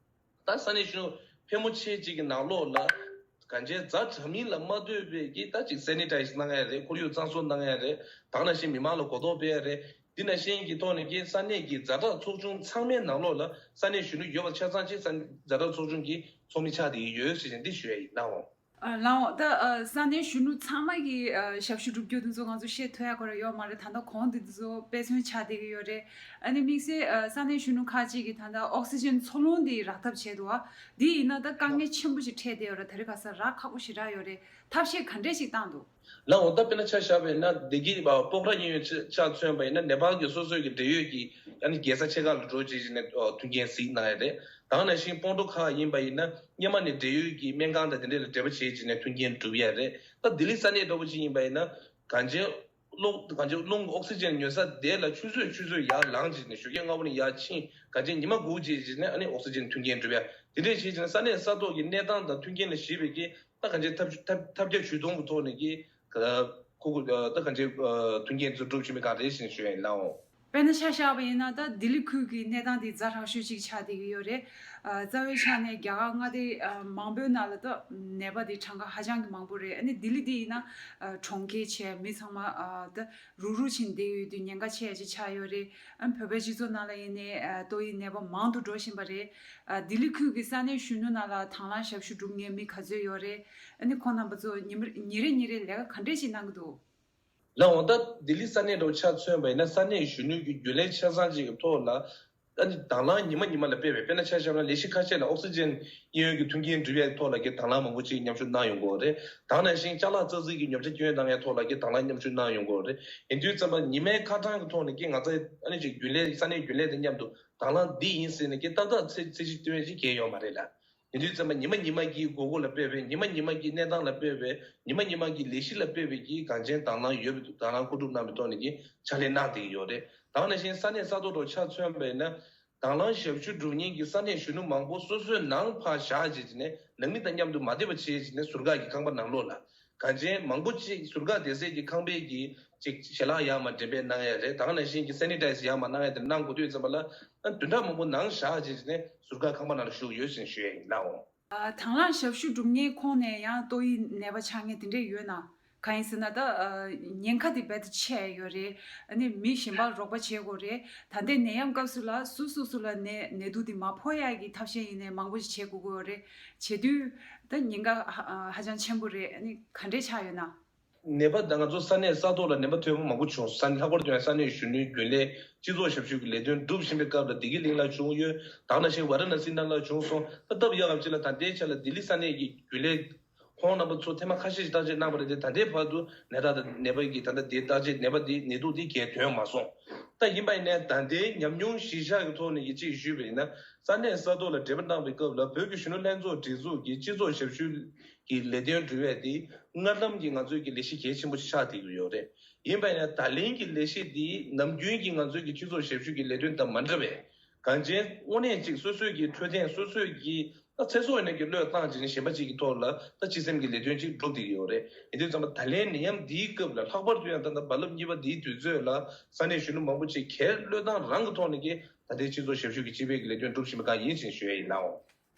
ད་ས་གནས་གཞོན་ནུ་ཕལ་མོ་ཆེ་ཅིག་གི་ནང་ལོགས་ལ་གང་ཅི་ཛ་དྲག་མིན་ལ་མ་ལྟོས་པའི་གི་ད་ཅིག་སེ་ནི་ཊའི་ཛར་གནང་ཡ་རེད། ཁོར་ཡུག་གཙང་བཟོ་གནང་ཡ་རེད། ད་ག་ནང་བཞིན་མི་མང་ལ་གོ་རྟོགས་སྤེལ་ཡ་རེད། འདི་ནང་བཞིན་གྱི་ཐོག་ནས་ཀྱི་ས་གནས་ཀྱི་ཛ་དྲག་ཚོགས་ཆུང་ཚང་མའི་ནང་ལོགས་ལ་ས་གནས་གཞོན་ནུ་ཡོད་པ་ཆ་ཚང་ཅིག་ས་ཛ་དྲག་ཚོགས་ཆུང་གི་ཚོགས་མི་ཆགས་བསྡད་ཀྱི་ཡོད་ཟེར་བཞིན་འདི་ཞུ་ཡ་ཡིན་ནའོ། ཨ་ལའོ། ད་ཨ་ས་གནས་གཞོན་ནུ་ཚང་མ་གི་ཨ་ཞབས་ཞུ་སྒྲུབ་རྒྱུ་དེ་ཚོ་ང་ཚོ་བཤད་ཐུབ་ཡ་ཁོ་ར་ཡོད་མ་རེད། ད་ལྟ་གོང་དེ་ཚོ་དཔེ་མཚོན་ཆགས་བསྡད་ཀྱི་ཡོད་རེད། ཨ་ནི་དམིགས་བསལ་ཨ་ས་གནས་གཞོན་ནུ་ཁག་ཅིག་གིས་ད་ལྟ་ཨོག་སི་ཇན་འཚོ་རླུང་དེ་རག་ཐབས་བྱས་འདུག་ཨ་འདི་ཡིན་ན་ད་དཀའ་ངལ་ཆེན་པོ་ཞིག་འཕྲད་བསྡད་ཡོད་རེད། ད་རེས་ཁ་སང་རག་ཁག་པོ་ཞེ་དྲག་ཡོད་རེད། ཐབས་ཤེས་ག་འདྲས་ཞིག་བཏང་འདུག་ལའོ། ད་དཔེར་ན་ཆ་བཞག་པ་ཡིན་ན་བདེ་སྐྱིད་སྤོག་ར་གཡས་གཡོན་ཆ་མཚོན་པ་ཡིན་ན་ནེ་པཱལ་གྱི་སོ་སོའི་གི་འབྲེལ་ཡོད་ཀྱི་ཨ་ནི་རྒྱལ་ས་ཆེ་ཁག་ལ་འགྲོ་བྱེད་ཀྱི་ནས་མཐུན་རྐྱེན་གཟིགས་གནང་ཡ་རེད། ད་ག་ནང་བཞིན་སྤོན་ཊ་ཁག་ཡིན་པ་ཡིན་ན་སྔོན་མ་ནས་འབྲེལ་ཡོད་ཀྱི་སྨན་ཁང་དང་དེ་འདྲས་ལ་འབྲེལ་བ་བྱེད་ཀྱི་ནས་མཐུན་རྐྱེན་སྒྲུབ་ཡ་རེད། ད་ལྡི་ལི་ས་གནས་འདྲ་པོ་ཅིག་ཡིན་པ་ཡིན་ན་གང་ཅི་རླུང་གང་ཅི་རླུང་གི་ཨོག་སི་ཇན་ཉོ་ས་དེ་ལ་ཆུ་ཚོད་ཆུ་ཚོད་ཡར་ལངས་བྱས་ནས་ཞོགས་ཀས་སྔ་པོ་ནས་ཡར་ཕྱིན་གང་ཅི་ཉི་མ་དགུ་བྱས་བྱས་ནས་ཨ་ནི་ཨོག་སི་ཇན་མཐུན་རྐྱེན་སྒྲུབ་ཡ་དེ་འདྲས་བྱས་བྱས་ནས་ས་གནས་ས་ཐོག་གི་གནས་སྟངས་དང་མཐུན་རྐྱེན་ལ་གཞིགས་པའི་གི་ད་གང་ཅི་ཐབས་ཐབས་ཐབས་བརྒྱ་ཇུས་སྟོང་གི་ཐོག་ནས་ཀྱི་ཁོ་ཁོ་ད་གང་ཅི་མཐུན་རྐྱེན་ཚོ་སྒྲུབ་བྱེད་མི་གང་རེད་ཞེས་ཞུ་ཡ་ཡིན་ལའོ། དཔེར་ན་ཆ་བཞག་པ་ཡིན་ན་ད་ལྡི་ལི་ཁུལ་གྱི་གནས་སྟངས་དེ་ཛ་དྲག་ཤོས་ཅིག་ཆགས་བསྡད་ཀྱི་ཡོད་རེད། ཨ་རྩ་བའི་ཆ་ནས་རྒྱ་གར་མངའ་སྡེ་ཨ་མང་པོའི་ནང་ལ་ད་ནད་པ་དེ་གྲངས་ཀ་ཧ་ཅང་གི་མང་པོ་རེད། ཨ་ནི་ལྡི་ལི་དེ་ཡིན་ན་ཨ་གྲོང་ཁྱེར་བྱས་མི་ཚང་མ་ཨ་ད་རུག་རུག་ཕྱིན་བསྡད་ཡོད་དུས་ཉེན་ཁ་ཆེ་ཡ་ཅིག་ཆགས་ཡོད་རེད། ཨ་བོད་པའི་སྤྱི་ཚོགས་ནང་ལ་ཡིན་ནའི་ཨ་ཏོག་དབྱིབས་ནད་པ་མང་དུ་འགྲོ་བཞིན་པ་རེད། ཨ་ལྡི་ལི་ཁུལ་གྱི་ས་གནས་གཞོན་ནུ་ནང་ལ་དང་བླངས་ཞབས་ཞུ་སྒྲུབ་མཁན་མི་ག་ཚོད་ཡོད་རེད། ཨ་ནི་ཁོང་རྣམ་པ་ཚོ་ཉིན་མ་ཉིན་རེ་ཉིན་རེ་ལས་ཀ་ག་འདྲས་ཞིག་གནང་གི་འདུག་ལའོ། ད་ལྡི་ལི་ས་གནས་འདྲ་བོ་ཆ་མཚོན་པ་ཡིན་ན་ས་གནས་གཞོན་ནུ་གི་རྒྱུན་ལས་ཆ་ཚང་ཅིག་གི་ཐོག་ལ་ཨ་ནི་དང་བླངས་ཉི་མ་ཉི་མ་ལ་སྤེལ་བའི་དཔེར་ན་ཆ་བཞག་ན་ལས་གཞི་ཁ་ཤས་ལ་ཨོག་སི་ཇན་གཡས་གཡོན་གྱི་མཐུན་རྐྱེན་སྒྲུབ་ཡའི་ཐོག་ལ་གི་དང་བླངས་མང་པོ་ཅིག་མཉམ་ཞུགས་གནང་ཡོང་གི་ཡོད་རེད། ད་ག་ནང་བཞིན་ཅ་ལག་ཙག་ཙིག་གི་ཉོ་ཆ་སྐྱོན་བཏང་ཡའི་ཐོག་ལ་གི་དང་བླངས་མཉམ་ཞུགས་གནང་ཡོང་གི་ཡོད་རེད། ཡིན་དུས་ཙམ་པ་ཉི་མའི་ཁ་གྲངས་ཀྱི་ཐོག་ནས་ཀྱི་ང་ཚོའི་ཨ་ནི་ཅིག་རྒྱུན་ལས་ས་གནས་རྒྱུན་ལས་དང་མཉམ་དུ་དང་བླངས་འདི་ཡིན་ཟེར་ནས་ཀྱི་ཏག་ཏག་ཚེ་ཚེ་གཅིག་སྟོན་ཡས་ཅིག་གལ་ཡོད་མ་རེད་ལ། ཡིན་དུས་ཙམ་པ་ཉི་མ་ཉི་མ་གི་དགོས་མཁོ་ལ་དཔག་པའི་ཉི་མ་ཉི་མ་གི་གནས་སྟངས་ལ་དཔག་པའི་ཉི་མ་ཉི་མ་གི་ལས་གཞི་ལ་དཔག་པའི་གི་གངས་ཅན་དང་བླངས་ཡོད་པའི་འདུག་དང་བླངས་མཁོ་སྒྲུབ་གནང་བའི་ཐོག་ནས་ཀྱི་ཕྱག་ལས་གནང་བསྡད་ཀྱི་ཡོད་རེད། ད་ག་ནང་བཞིན་ས་གནས་ས་ཐོག་ཏུ་ཆ་མཚོན་པ་ཡིན་ན་དང་བླངས་ཞབས་ཞུ་སྒྲུབ་མཁན་གྱི་ས་གནས་གཞོན་ནུ་མང་པོ་སོ་སོའི་ནང་ཕར་བཞག་བྱས་བྱས་ནས་ནང་མི་དང་མཉམ་དུ་མ་བསྡད་པ་བྱས་བྱས་ནས་ཟུར་བཀག་གི་ཁང་པ་ནང་ལོགས་ལ་གངས་ཅན་མང་པོ་ཅིག་ཟུར་བཀག་བསྡད་སའི་གི་ཁང་པའི་གི་ཅིག་ཞལ་ལག་ཡར་མར་འགྲེམས་སྤེལ་གནང་ཡ་རེད། ད་ག་ནང་བཞིན་གྱི་སེ་ནི་ཊའི་ཛར་ཡར་མར་གནང་ཡ་དེ་གནང་དགོས་དུས་ཙམ་པ་ལ་བདུན་ཕྲག་མང་པོ་ནང་བཞག་བྱས་ནས་ཟུར་བཀག་ཁང་པ་ནང་ལ་བཞུགས་ཡོད་ཅེས་ཞུ་ཡ་ཡིན་ལགས། དང་བླངས་ཞབས་ཞུ་སྒྲུབ་མཁན་ཁོངས་ནས་ཡང་ཏོག་དབྱིབས་ནད་པ་ཆགས་མཁན་དེ་འདྲས་ཡོད་ན། གང་ཡིན་ཟེར་ན་ད་ཉེན་ཁ་དེ་རྦད་དེ་ཆེ་ཡོད་རེད། ཨ་ནི་མི་གཞན་པར་རོགས་པ་བྱེད་དགོས་རེད། ད་ལྟའི་ནད་ཡམས་སྐབས་སུ་ལ་སུ་སོ་སོ་ལ་ནད་ནད་དུག་དེ་མ་ཕོག་ཡ་གི་ཐབས་ཤེས་ཡིན་ནའི་མང་པོ་ཞིག་བྱེད་དགོས་ཀྱི་ཡོད་རེད། བྱེད་དུས་ད་ཉེན་ཁ་ཧ་ཧ་ཅང་ཆེན་པོ་རེད། ཨ་ནི་ག་འདྲས་ཆགས་ཡོད་ན། ནད་པ་དང་ང་ཚོ་ས་གནས་ས་ཐོག་ལ་ནད་པ་ཐོན་པ་མང་པོ་བྱུང་སོང་། ལྷག་པར་དུ་ཡང་ས་གནས་གཞོན་ནུའི་རྒྱུན་ལས་སྤྱི་ཚོགས་ཞབས་ཞུ་གི་ལས་དོན་སྒྲུབ་བཞིན་པའི་སྐབས་ལ་བདེ་སྐྱིད་གླིང་ལ་བྱུང་ཡོད། ད་ག་ནང་བཞིན་ཝཱ་ར་ཎ་སི་ནང་ལ་བྱུང་སོང་། ད་སྟབས་ཡག་གམ་ཅིག་ལ་ད་ལྟའི་ཆ་ལ་ལྡི་ལི་ས་གནས་ཀྱི་རྒྱུན་ལས་ཁོང་རྣམ་པ་ཚོ་ཐེངས་མ་ཁ་ཤས་ཤིག་བརྟག་དཔྱད་གནང་བ་རེད་དེ། ད་ལྟའི་བར་དུ་ནད་རྟགས་དང་ནད་པ་གི་ད་ལྟ་དེའི་བརྟག་དཔྱད་ནད་པ་དེའི་ནད་དུག་དེ་གས་ཐོན་མ་སོང་། ད་ཡིན་པ་ཡིན་ནའི་ད་ལྟའི་ཉམས་མྱོང་གཞིར་བཞག་གི་ཐོག་ནས་ཀྱི་གཅིག་ཞུས་པ་ཡིན་ན། ས་གནས་ས་ཐོག་ལ་འབྲེལ་བ་གནང་བའི་སྐབས་ལ་བོད་ཀྱི་གཞོན་ནུ་ལྷན་ཚོགས་སྒྲིག་འཛུགས་ཀྱི་སྤྱི་ཚོགས་ཞབས་ཞུ་གི་ལས་དོན་སྒྲུབ་ཡས་དེ་སྔར་ལམ་གྱི་ང་ཚོའི་གི་ལས་གཞི་གལ་ཆེན་པོ་ཞིག་ཆགས་བསྡད་ཀྱི་ཡོད་རེད། ཡིན་པ་ཡིན་ན་ད་ལན་གྱི་ལས་གཞི་འདི་ནམ་རྒྱུན་གྱི་ང་ཚོའི་གི་སྤྱི་ཚོགས་ཞབས་ཞུ་གི་ལས་དོན་དང་མ་འདྲ་བས། གང་ཅན་དངོས་གནས་ཅིག་སོ་སོའི་གི་འཕྲོད་བསྟེན་སོ་སོའི་གི་ད་ཚེ་སྲོག་ཡིན་ན་གི་བློས་བཏང་བྱས་ནས་གཞན་པ་ཅིག་གི་ཐོག་ལ་ད་སྤྱི་སེམས་ཀྱི་ལས་དོན་ཅིག་སྒྲུབ་བསྡད་ཀྱི་ཡོད་རེད། ཡིན་དུས་ཙམ་པ་ད་ལན་ནད་ཡམས་འདིའི་སྐབས་ལ་ལྷག་པར་དུ་ཡང་ད་ལྟ་རྦ་རླབས་གཉིས་པ་འདིའི་དུས་ཚོད་ལ་ས་གནས་གཞོན་ནུ་མང་པོ་ཅིག་གིས་བློས་བཏང་རང་གི་ཐོག་ནས་ཀྱི་ད་ལྟའི་སྤྱི་ཚོགས་ཞབས་ཞུ་གི་སྤྱི་པའི་གི་ལས་དོན་སྒྲུབ་བཞིན་པ་གང་ཡིན་ཞེས་ཞུ་ཡ་ཡིན་ནའོ།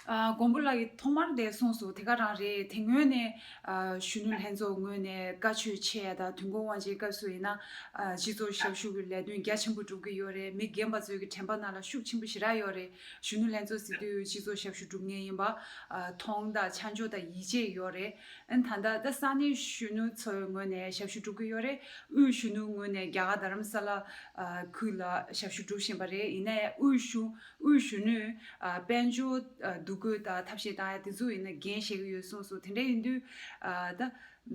ཨ། མགོན་པོ་ལགས་ཀྱིས་ཐོག་མར་དེ་གསུངས་སོང་། དེ་ག་རང་རེད། དེ་སྔོན་ནས་ཨ་གཞོན་ནུ་ལྷན་ཚོགས་ངོས་ནས་བཀའ་ཆོས་ཆེ་ཡ་དང་དུས་འཁོར་དབང་ཆེན་སྐབས་སུ་ཡིན་ན་ཨ་སྤྱི་ཚོགས་ཞབས་ཞུ་གི་ལས་དོན་རྒྱ་ཆེན་པོ་སྒྲུབ་ཀྱི་ཡོད་རེད། མི་རྒན་པ་ཚོའི་གི་དྲན་པ་ནང་ལ་ཤུགས་ཆེན་པོ་ཞེ་དྲག་ཡོད་རེད། གཞོན་ནུ་ལྷན་ཚོགས་ཟེར་དུས་སྤྱི་ཚོགས་ཞབས་ཞུ་སྒྲུབ་མཁན་ཡིན་པ་ཨ་མཐོང་དང་ཆ་འཇོག་དང་ཡིད་ཆེས་ཡོད་རེད། ཨ་ནི་ད་ལྟ་ད་ས་གནས་གཞོན་ནུ་ཚོའི་ངོས་ནས་ཞབས་ཞུ་སྒྲུབ་ཀྱི་ཡོད་རེད། དབུས་གཞོན་ནུ་ངོས་ནས་རྒྱ་གར་རྡ་རམ་ས་ལ་ཨ་ཁུལ་ལ་ཞབས་ཞུ་སྒྲུབ་བཞིན་པ་རེད། ཡིན་ནའི་དབུས་གཞུང་དབུས་གཞོན་ནུས་ཨ་དཔལ་འབྱོར་ཨ་འདུ་འགོད་དང་ཐབས་ཤེས་བཏང་ཡ་དེ་ཚོ་ཡིན་ན་འགན་བཞེས་ཀྱི་ཡོད་གསུངས་སོང་། དེ་འདྲ་ཡིན་དུས་ཨ་ད་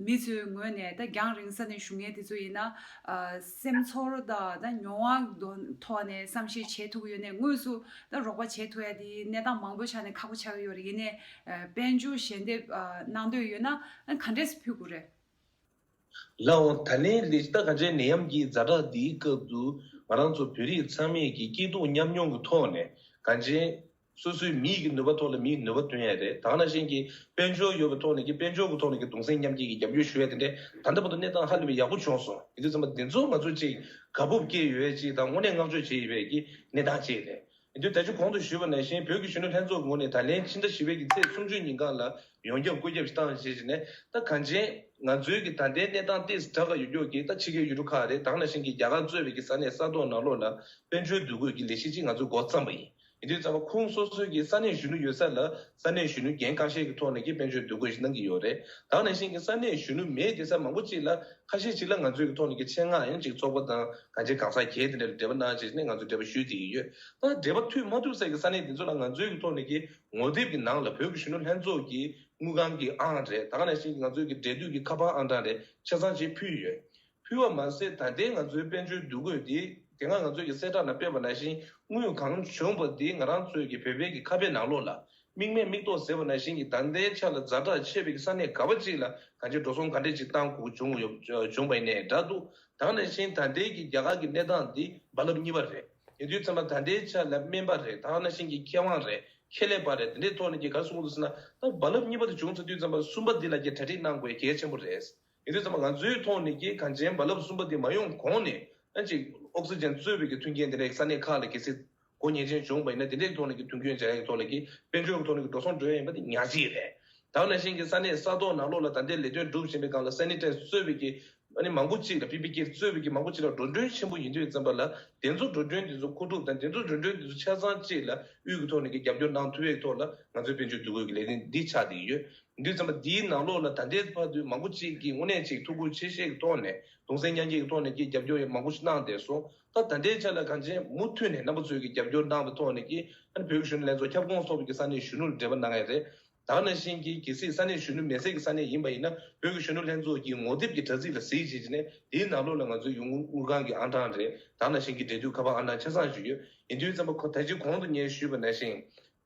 མི་ཚོའི་ངོས་ནས་ད་རྒྱང་རིང་ས་ནས་བཞུགས་མཁན་དེ་ཚོ་ཡིན་ན་ཨ་སེམས་ཚོར་དང་ད་མྱོང་བ་དོན་ཐོག་ནས་བསམ་ཤེས་བྱེད་ཐུབ་ཀྱི་ཡོད་ནའི་དངོས་སུ་ད་རོགས་པ་བྱེད་ཐུབ་ཡ་དེ་གནས་སྟངས་མང་པོ་ཆ་ནས་ཁག་པོ་ཆགས་ཀྱི་ཡོད་རེད། ཡིན་ནའི་ཨ་དཔལ་འབྱོར་ཞལ་འདེབས་ཨ་གནང་འདོད་ཡོད་ན་ཨ་ག་འདྲས་སེ་ཕུལ་དགོས་རེད། ལགས་འོང་། ད་ལན་ལས་ད་ག་ཅན་ནད་ཡམས་ཀྱི་ཛ་དྲག་འདིའི་སྐབས་སུ་ང་རང་ཚོ་བོད་རིགས་ཚང་མས་ཀྱི་སྐྱིད་སྡུག་མཉམ་མྱོང་གི་ཐོག་ནས་ག་ཅན་སོ་སོའི་མིའི་གི་ནུས་པ་ཐོག་ལ་མིའི་ནུས་པ་བཏོན་ཡ་རེད། ད་ག་ནང་བཞིན་གྱི་དཔལ་འབྱོར་ཡོད་པའི་ཐོག་ནས་ཀྱི་དཔལ་འབྱོར་གྱི་ཐོག་ནས་ཀྱི་གདུང་སེམས་མཉམ་སྐྱེད་ཀྱི་རྒྱབ་སྐྱོར་ཞུ་ཡ་དེ་འདྲས་ད་ལྟ་བར་དུ་གནས་སྟངས་ཧ་ལས་པའི་ཡག་པོ་བྱུང་སོང་། ཡིན་དུས་ཙམ་པ་འདི་ཚོ་ང་ཚོ་ཅིག་དགའ་སྤོབས་སྐྱེས་ཡོད་ཅིག་དང་དངོས་གནས་བསྔགས་བརྗོད་བྱེད་ཡོད་པའི་གི་གནས་སྟངས་ཅིག་རེད། ཡིན་དུས་ད་ཅི་གོང་དུ་ཞུས་པ་ནང་བཞིན་བོད་ཀྱི་གཞོན་ནུ་ལྷན་ཚོགས་ཀྱི་ངོས་ནས་ད་ལན་ཕྱི་ཟླ་བཞི་པའི་གི་ཚེས་སུམ་ཅུ་ཉིན་གང་ལ་ཡོངས་ཁྱབ་བཀོད་ཁྱབ་ཞིག་བཏང་བྱས་བྱས་ནས་ད་གང་ཅན་ང་ཚོའི་གི་ད་ལྟའི་གནས་སྟངས་ཏོག་ཙམ་དྲག་ག་ཡོད་རྒྱུ་གི་ད་ཕྱི་རྒྱལ་ཡུལ་གྲུ་ཁག་རེད། ད་ག་ནང་བཞིན་གྱི་རྒྱ་གར་གཙོས་པའི་གི་ས་གནས་ས་ཐོག་ནང་ལོགས་ལ་དཔལ་འབྱོར་འདུ་འགོད་ཀྱི་ལས་གཞི་ཅིག་ང་ཚོས་འགོ་བརྩམས་པ་ཡིན། ཡིན་དུས་ཙམ་པ་ཁོང་སོ་སོའི་གི་ས་གནས་གཞོན་ནུ་ཡོད་ས་ལ་ས་གནས་གཞོན་ནུ་འགན་ཁག་ཤས་ཀྱི་ཐོག་ནས་ཀྱི་དཔལ་འབྱོར་འདུ་འགོད་ཞིག་གནང་གི་ཡོད་རེད། ད་ག་ནང་བཞིན་གྱི་ས་གནས་གཞོན་ནུ་མེད་དེ་ས་མང་པོ་ཅིག་ལ་ཁ་ཤས་ཅིག་ལ་ང་ཚོའི་གི་ཐོག་ནས་ཀྱི་ཆེད་མངགས་ཡང་ཅིག་ཚོགས་པ་དང་གང་ཅི་གང་ཟག་གལ་དེ་འདྲ་ལ་འབྲེལ་བ་གནང་བྱས་ནས་ང་ཚོས་འབྲེལ་བ་ཞུས་བསྡད་ཀྱི་ཡོད། ད་འབྲེལ་བ་མཐུད་མ་ཐུབ་ས་གི་ས་གནས་དེ་ཚོ་ལ་ང་ཚོའི་གི་ཐོག་ནས་ཀྱི་ངོ་དེབ་ཀྱི་ནང་ལ་བོད་ཀྱི་གཞོན་ནུ་ལྷན་ཚོགས་ཀྱི་དངུལ་ཁང་གི་ཨང་རེད། ད་ག་ནང་བཞིན་གྱི་ང་ཚོའི་གི་འབྲེལ་མཐུད་ཀྱི་ཁ་པར་ཨང་གྲངས་རེད། ཆ་ཚང་ཅིག་ཕུལ་ཡོད། ཕུལ་བ་མ་ཟད་ད་ལྟའི་ང་ཚོའི་དཔལ་འབྱོར་འདུ་འགོད་དེ་དེ་སྔ་ང་ཚོའི་གི་གསལ་བསྒྲགས་ནང་སྤེལ་བ་ནང་བཞིན་དངུལ་གང་བྱུང་བ་དེ་ང་རང་ཚོའི་གི་བོད་པའི་གི་ཁ་པའི་ནང་ལོགས་ལ་དམིགས་མེད་མིག་ཏོག་ཟེར་བ་ནང་བཞིན་གྱི་ད་ལྟའི་ཆ་ལ་ཛ་དྲག་ཆེ་བའི་གི་ས་གནས་ག་བ་ཅིག་ལ་གང་ཅི་འགྲོ་སོང་ག་འདྲས་ཅིག་བཏང་དགོས་བྱུང་ཡོད་བྱུང་བ་ཡིན་ནའི་འདྲ་འདུག་ད་ག་ནང་བཞིན་ད་ལྟའི་གི་རྒྱ་གར་གི་གནས་སྟངས་འདི་རྦ་རླབས་གཉིས་པ་རེད། ཡིན་དུས་ཙམ་པ་ད་ལྟའི་ཆ་ལ་སྨན་པ་རེད། ད་ག་ནང་བཞིན་གྱི་མཁས་དབང་རེད། ཁེ་ལས་པ་རེད། དེ་འདྲའི་ཐོག་ནས་ཀྱི་ག་རེ་གསུང་གི་འདུག་ཟེར་ན་ད་རྦ་རླབས་གཉིས་པ་དེ་བྱུང་ཚར་དུས་ཙམ་པ་གསུམ་པ་འདི་ལ་ཀྱི་གྲ་སྒྲིག་གནང་དགོས་གལ་ཆེན་པོ་རེད། ཡིན་དུས་ཙམ་པ་ང་ཚོའི་ཐོག་ནས་ཀྱི་གང་ཅན་རྦ་རླབས་གསུམ་པ་དེ་མ་ཡོང་གོང་ནས་ཨ་ཅིག་ཨོག་སི་ཇན་གཙོས་པའི་ཀྱི་མཐུན་རྐྱེན་དེ་འདྲའི་ས་གནས་ཁག་ལ་གལ་སྲིད་སྒོ་ཉེས་ཅན་བྱུང་བ་ཡིན་ན་དེ་འདྲའི་ཐོག་ནས་ཀྱི་མཐུན་རྐྱེན་སྦྱར་ཡག་གི་ཐོག་ལ་ཀྱི་དཔལ་འབྱོར་གྱི་ཐོག་ནས་ཀྱི་འགྲོ་སོང་འགྲོ་ཡ་ཡིན་པ་དེ་ཉག་གཅིག་རེད། ད་ག་ནང་བཞིན་གྱི་ས་གནས་ས་ཐོག་ནང་ལོགས་ལ་ད་ལྟའི་ལས་དོན་སྒྲུབ་བཞིན་པའི་སྒང་ལ་སེ་ནི་ཊའི་ཛར་གཙོས་པའི་ཀྱི་ཨ་ནི་མང་པོ་གཅིག་ལ་པི་པི་ཀེ་གཙོས་པའི་ཀྱི་མང་པོ་གཅིག་ལ་འགྲོ་གྲོན་ཆེན་པོ་ཡིན་དུས་ཙམ་པ་ལ་དེ་ཚོ་འགྲོ་གྲོན་དེ་ཚོ་མཁོ་སྒྲུབ་དང་དེ་ཚོ་འགྲོ་གྲོན་དེ་ཚོ་ཆ་ཚང་གཅིག་ལ་དབུས་ཀྱི་ཐོག་ནས་ཀྱི་རྒྱབ་སྐྱོར་གནང་ཐུབ་ཡག་ཐོག་ལ་ང་ཚོའི་དཔལ་འབྱོར་འདུ་འགོད་ཀྱི་ལས་རིམ་འདི་ཆགས་བསྡད་ཡོད། ཡིན་དུས་ཙམ་པ་འདིའི་ནང་ལོགས་ལ་ད་ལྟའི་བར་དུ་མང་པོ་གཅིག་གིས་དངོས་གནས་གཅིག་ཐུགས་ཁུར་ཆེ་བཞེས་ཀྱི་ཐོག་ནས་གདུང་སེམས་མཉམ་སྐྱེད་ཀྱི་ཐོག་ནས་ཀྱི་རྒྱབ་སྐྱོར་ཡང་མང་པོ་ཞིག་གནང་བསྡད་སོང་། ད་ད་ལྟའི་ཆ་ལ་གང་ཅན་མུ་མཐུད་ནས་རྣམ་པ་ཚོས་ཀྱི་རྒྱབ་སྐྱོར་གནང་བའི་ཐོག་ནས་ཀྱི་ཨ་ནི་བོད་ཀྱི་གཞོན་ནུ་ལྷན་ཚོགས་ཁྱབ་ཁོངས་ཚོགས་པའི་ཀྱི་ས་གནས་གཞོན་ནུ་ལ་འབྲེལ་བ་གནང་ཡ་རེད། ད་ག་ནང་བཞིན་གྱི་གལ་སྲིད་ས་གནས་གཞོན་ནུ་མེད་སའི་གི་ས་གནས་ཡིན་པ་ཡིན་ན་བོད་ཀྱི་གཞོན་ནུ་ལྷན་ཚོགས་ཀྱི་ངོ་དེབ་ཀྱི་དྲ་ཚིགས་ལ་གཟིགས་བྱས་བྱས་ནས་དེའི་ནང་ལོགས་ལ་ང་ཚོའི་ཡོང་སྒོ་དངུལ་ཁང་གི་ཨང་གྲངས་རེད། ད་ག་ནང་བཞིན་གྱི་འབྲེལ་མཐུད་ཁ་པར་ཨང་གྲངས་ཆ་ཚང་ཞིག་ཡོད། ཡིན་དུས་ཙམ་པ་ཁོ་ད་ཅི་གོང་དུ་ངས་ཞུས་པ་ནང་བཞིན་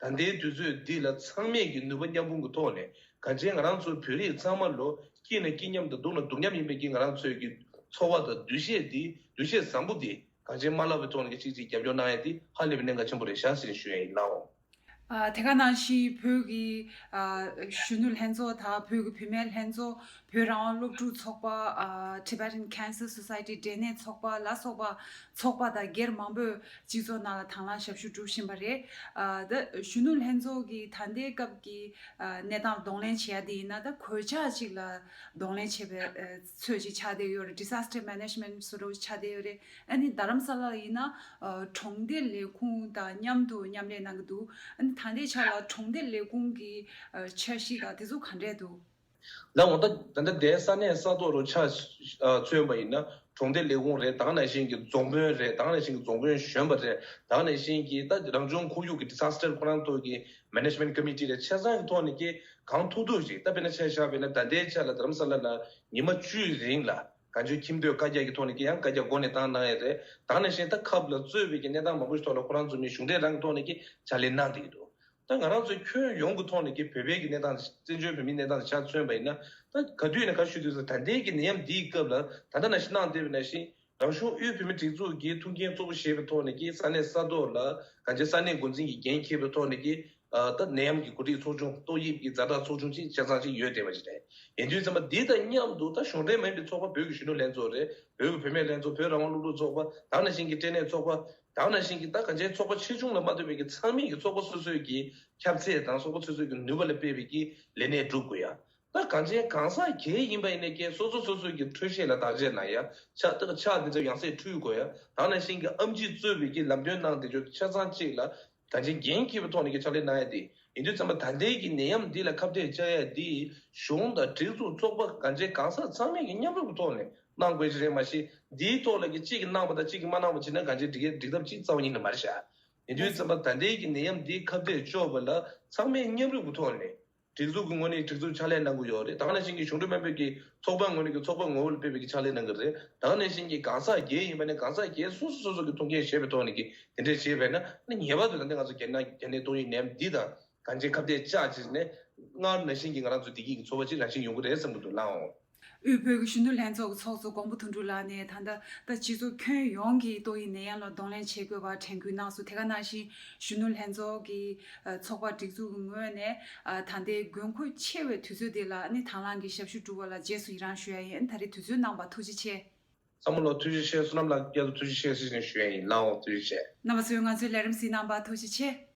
ད་ལྟའི་དུས་ཚོད་འདི་ལ་ཚང་མས་ཀྱི་ནུས་པ་མཉམ་སྤུངས་ཀྱི་ཐོག་ནས་གང་ཅན་ང་རང་ཚོ་བོད་རིགས་ཚང་མ་ལོ་སྐྱིད་ན་སྐྱིད་མཉམ་དང་སྡུག་ན་སྡུག་མཉམ་ཡིན་པའི་གི་ང་རང་ཚོའི་གི་འཚོ་བ་དང་འདུ་ཤེས་འདི་འདུ་ཤེས་བཟང་པོ་འདི་གང་ཅན་མ་བརླག་པའི་ཐོག་ནས་ཀྱི་གཅིག་གཅིག་རྒྱབ་སྐྱོར་གནང་ཡ་འདི་ཧ་ལས་པའི་གནད་འགག་ཆེན་པོ་རེད་ཤག་ཟེར་ཞུ་ཡ་ཡིན་ལགས། ཨ། དེ་ག་ནང་བཞིན་བོད་ཀྱི་ཨ་གཞོན་ནུ་ལྷན་ཚོགས་དང་བོད་ཀྱི་བུད་མེད་ལྷན་ཚོགས། བོད་རང་དབང་སློབ་ཕྲུག་ཚོགས་པ། ཨ། Tibetan Cancer Society འབྲས་ནད་ཚོགས་པ་ལ་སོགས་པ་ཚོགས་པ་དང་སྒེར་མང་པོས་སྤྱི་ཚོགས་ནང་ལ་དང་བླངས་ཞབས་ཞུ་སྒྲུབ་བཞིན་པ་རེད། ཨ། ད་གཞོན་ནུ་ལྷན་ཚོགས་ཀྱི་ད་ལྟའི་སྐབས་ཀྱི་ཨ་གནས་སྟངས་གདོང་ལེན་བྱེད་ཡ་དེ་ཡིན་ན་ད་གོད་ཆག་ཅིག་ལ་གདོང་ལེན་བྱེད་པའི་ཨ་ཚོད་ཅིག་ཆགས་བསྡད་ཡོད་རེད། Disaster Management བཟོ་འདྲ་ཆགས་བསྡད་ཡོད་རེད། ཨ་ནི་རྡ་རམ་ས་ལ་ཡིན་ན་ཨ་གྲོང་སྡེ་ལས་ཁུངས་དང་མཉམ་དུ་མཉམ་ལས་གནང་གི་འདུག་ཨ་ནི་ད་ལྟའི་ཆ་ལ་གྲོང་སྡེ་ལས་ཁུངས་ཀྱི་ཨ་འཆར་གཞི་དང་དེ་ཚོ་ག་འདྲས་འདུག་ལགས་འོང་། ད་ད་ལྟ་དེ་ས་གནས་ས་ཐོག་རུ་ཆ་ཨ་མཚོན་པ་ཡིན་ན་གྲོང་སྡེ་ལས་ཁུངས་རེད། ད་ག་ནང་བཞིན་གྱི་རྫོང་དཔོན་རེད། ད་ག་ནང་བཞིན་གྱི་རྫོང་དཔོན་གཞོན་པ་རེད། ད་ག་ནང་བཞིན་གྱི་ད་རང་བྱུང་ཁོར་ཡུག་གི་disaster ཁོ་རང་ཐོག་གི་management committee རེད། ཆ་ཚང་གི་ཐོག་ནས་ཀྱི་གང་ཐུབ་ཐུབ་ཅིག་ད་དཔེར་ན་ཆ་བཞག་པ་ཡིན་ན་ད་ལྟའི་ཆ་ལ་རྡ་རམ་ས་ལ་ལ་ཉི་མ་བཅུའི་རིང་ལ། གང་ཅིའི་ཁྱིམ་སྡོད་བཀའ་རྒྱ་གི་ཐོག་ནས་ཀྱི་ཡང་བཀའ་རྒྱ་སྒོ་ནས་བཏང་གནང་ཡས་རེད། ད་ནང་བཞིན་ད་ཁབ་ལ་གཙོས་པའི་གི་གནས་སྟངས་མང་པོ་ཞིག་ཐོག་ལ་ཁོ་རང་ཚོ་ནས་གཞུང་འབྲེལ་རང་གི་ཐོག་ནས་ཀྱི་ཕྱག་ལས་གནང་བསྡད་ཀྱི་འདུག་ད་ང་རང་ཚོའི་ཁྱོན་ཡོངས་ཀྱི་ཐོག་ནས་ཀྱི་བོད་པའི་གི་གནས་སྟངས། བཙན་བྱོལ་བོད་མིའི་གནས་སྟངས་ཆ་མཚོན་པ་ཡིན་ན། ད་ག་དུས་ནས་ག་ཞུ་དུས་སུ་ད་ལྟའི་གི་ནད་ཡམས་འདིའི་སྐབས་ལ་ད་ལྟ་ནང་བཞིན་གནང་བསྡད་པ་ནང་བཞིན། རང་གཞུང་དབུས་བོད་མིའི་སྒྲིག་འཛུགས་ཀྱི་ཐུགས་འགན་གཙོ་བོ་བཞེས་པའི་ཐོག་ནས་ཀྱི་ས་གནས་ས་ཐོག་ལ་གང་ཅི་ས་གནས་འགོ་འཛིན་གྱི་འགན་འཁྱེར་བའི་ཐོག་ནས་ཀྱི་ཨ་ད་ནད་ཡམས་ཀྱི་འགོ་ཁྲིད་ཚོགས་ཆུང་ཏོག་དབྱིབས་ཀྱི་ཛ་དྲག་ཚོགས་ཆུང་ཅིག་ཆ་ཚང་ཅིག་ཡོད་བསྡད་པ་ཅིག་རེད། ཡིན་དུས་ཙམ་པ་འདི་དང་མཉམ་དུ་ད་གཞུང་འབྲེལ་མིན་པའི་ཚོགས་པ། བོད་ཀྱི་གཞོན་ནུ་ལྷན་ཚོགས་རེད། བོད་ཀྱི་བུད་མེད་ལྷན་ཚོགས། བོད་རང་དབང་སློབ་ཕྲུག་ཚོགས་པ། ད་ནང་བཞིན་གྱི་སྐྲན་ནད་ཚོགས་པ། ད་ནང་བཞིན་གྱི་ད་གང་ཅིའི་ཚོགས་པ་ཆེ་ཆུང་ལ་མ་ལྟོས་པའི་གི་ཚང་མས་ཀྱི་ཚོགས་པ་སོ་སོའི་གི་ཁྱབ་ཚད་དང་ཚོགས་པ་སོ་སོའི་གི་ནུས་པ་ལ་དཔག་པའི་གི་ལས་གནས་སྒྲུབ་དགོས་ཡ། ད་གང་ཅིའི་གང་ཟག་སྒེར་ཡིན་པ་ཡིན་ནའི་ཀྱི་སོ་སོ་སོ་སོའི་གི་འཕྲོད་བཞེས་ལ་བདག་གཅེས་གནང་ཡ། ཕྱག་ཕྱག་འདི་ཚོ་ཡང་སེ་འཁྲུད་དགོས་ཡ། ད་ནང་བཞིན་གྱི་ཨེམ་ཆི་གཙོས་པའི་གི་ལམ་སྟོན་གནང་བསྡད་རྒྱུ་ཆ་ཚང་གཅིག་ལ་གང་ཅིའི་འགན་འཁྱེར་བའི་ཐོག་ནས་ཀྱི་ཕྱག་ལས་གནང་ཡ་དེ་ཡིན་དུས་ཙམ་པ། ད་ལྟའི་གི་ནད་ཡམས་འདི་ལ་ཁ་གཏད་གཅོག་ཡ་དེ་གཞུང་དང་སྒྲིག་འཛུགས་ཚོགས་པ་གང་ཅིའི་གང་ཟག་ཚང་མས་ཀྱི་མཉམ་རུབ་ཀྱི་ཐོག་ནས་གནང་དགོས་ཀྱི་རེད། མ་གཞི་འདིའི་ཐོག་ལ་གི་གཅིག་གིས་གནང་བ་དང་གཅིག་གིས་མ་གནང་བ་བྱས་ན་གང་ཅིའི་འགྲིག་འགྲིག་ཐབས་གཅིག་རྩ་བ་ཉིད་ནས་མ་རེད་ཤག་ཡིན་དུས་ཙམ་པ་ད་ལྟའི་གི་ནད་ཡམས་འདི་ཁ་གཏད་གཅོག་པ་ལ་ཚང་མས་མཉམ་རུབ་ཀྱི་ཐོག་ནས། སྒྲིག་འཛུགས་ཀྱི་ངོས་ནས་སྒྲིག་འཛུགས་ཕྱག་ལས་གནང་གི་ཡོད་རེད། ད་ག་ནང་བཞིན་གྱི་གཞུང་འབྲེལ་མིན་པའི་གི་ཚོགས་པ་ངོས་ནས་ཀྱི་ཚོགས་པ་ངོ་བོ་ལ་དཔག་པའི་གི་ཕྱག་ལས་གནང་གི་རེད། ད་ག་ནང་བཞིན་གྱི་གང་ཟག་སྒེར་ཡིན་པ་ནས་གང་ཟག་སྒེར་སོ་སོ་སོ་སོ་གི་ཐུགས་འགན་བཞེས་པའི་ཐོག་ནས་ཀྱི་དེ་འདྲས་བྱས་པས་ན། ཨ་ནི་ངེས་པར་དུ་ད་ལྟ་ང་ཚོ་རྒྱ་ནག་རྒྱ་ནད་ཏོག་དབྱིབས་ནད་ཡམས་འདི་དང་གང་ཅིའི་ཁ་གཏད་བཅག་བྱས་ནས་སྔར་ནང་བཞིན་གྱི་ང་རང་ཚོ་བདེ་སྐྱིད་ཀྱི་འཚོ་བ་ཅིག་རང་བཞིན་ཡོང་གི་རེད་བསམ་གྱི་འདུག་ལགས་འོང་། དབུས་བོད་ཀྱི་གཞོན་ནུ་ལྷན་ཚོགས་ཀྱི་ཚོགས་གཙོ་མགོན་པོ་དོན་གྲུབ་ལགས་ནས་ད་ལྟ་ད་སྤྱི་ཚོགས་ཁྱོན་ཡོངས་ཀྱི་ཏོག་དབྱིབས་ནད་ཡམས་ལ་གདོང་ལེན་བྱེད་དགོས་པ་དྲན་སྐུལ་གནང་སོང་། དེ་ག་ནང་བཞིན་གཞོན་ནུ་ལྷན་ཚོགས་ཀྱི་ཚོགས་པ་སྒྲིག་འཛུགས་ཀྱི་ངོས་ནས་ད་ལྟའི་དགོས་མཁོ་ཆེ་བའི་དུས་ཚོད་འདི་ལ་ནི་དང་བླངས་ཀྱི་ཞབས་ཞུ་སྒྲུབ་པ་ལ་རྗེས་སུ་ཡི་རང་ཞུ་ཡ་ཡིན། ད་རེས་དུས་ཚོད་གནང་བར་ཐུགས་རྗེ་ཆེ། བསམ་བློ་ཐུགས་རྗེ་ཆེ། བསོད་ནམས་ལགས་བསྐྱར་དུ་ཐུགས་རྗེ་ཆེ་ཟེར་ནས་ཞུ་ཡ་ཡིན། ལགས་འོང་། ཐུགས་རྗེ་ཆེ། རྣམ་པ་ཚོས་ང་ཚོའི་ལས་རིམ་གཟིགས་གནང་བར་ཐུགས་རྗེ་ཆེ།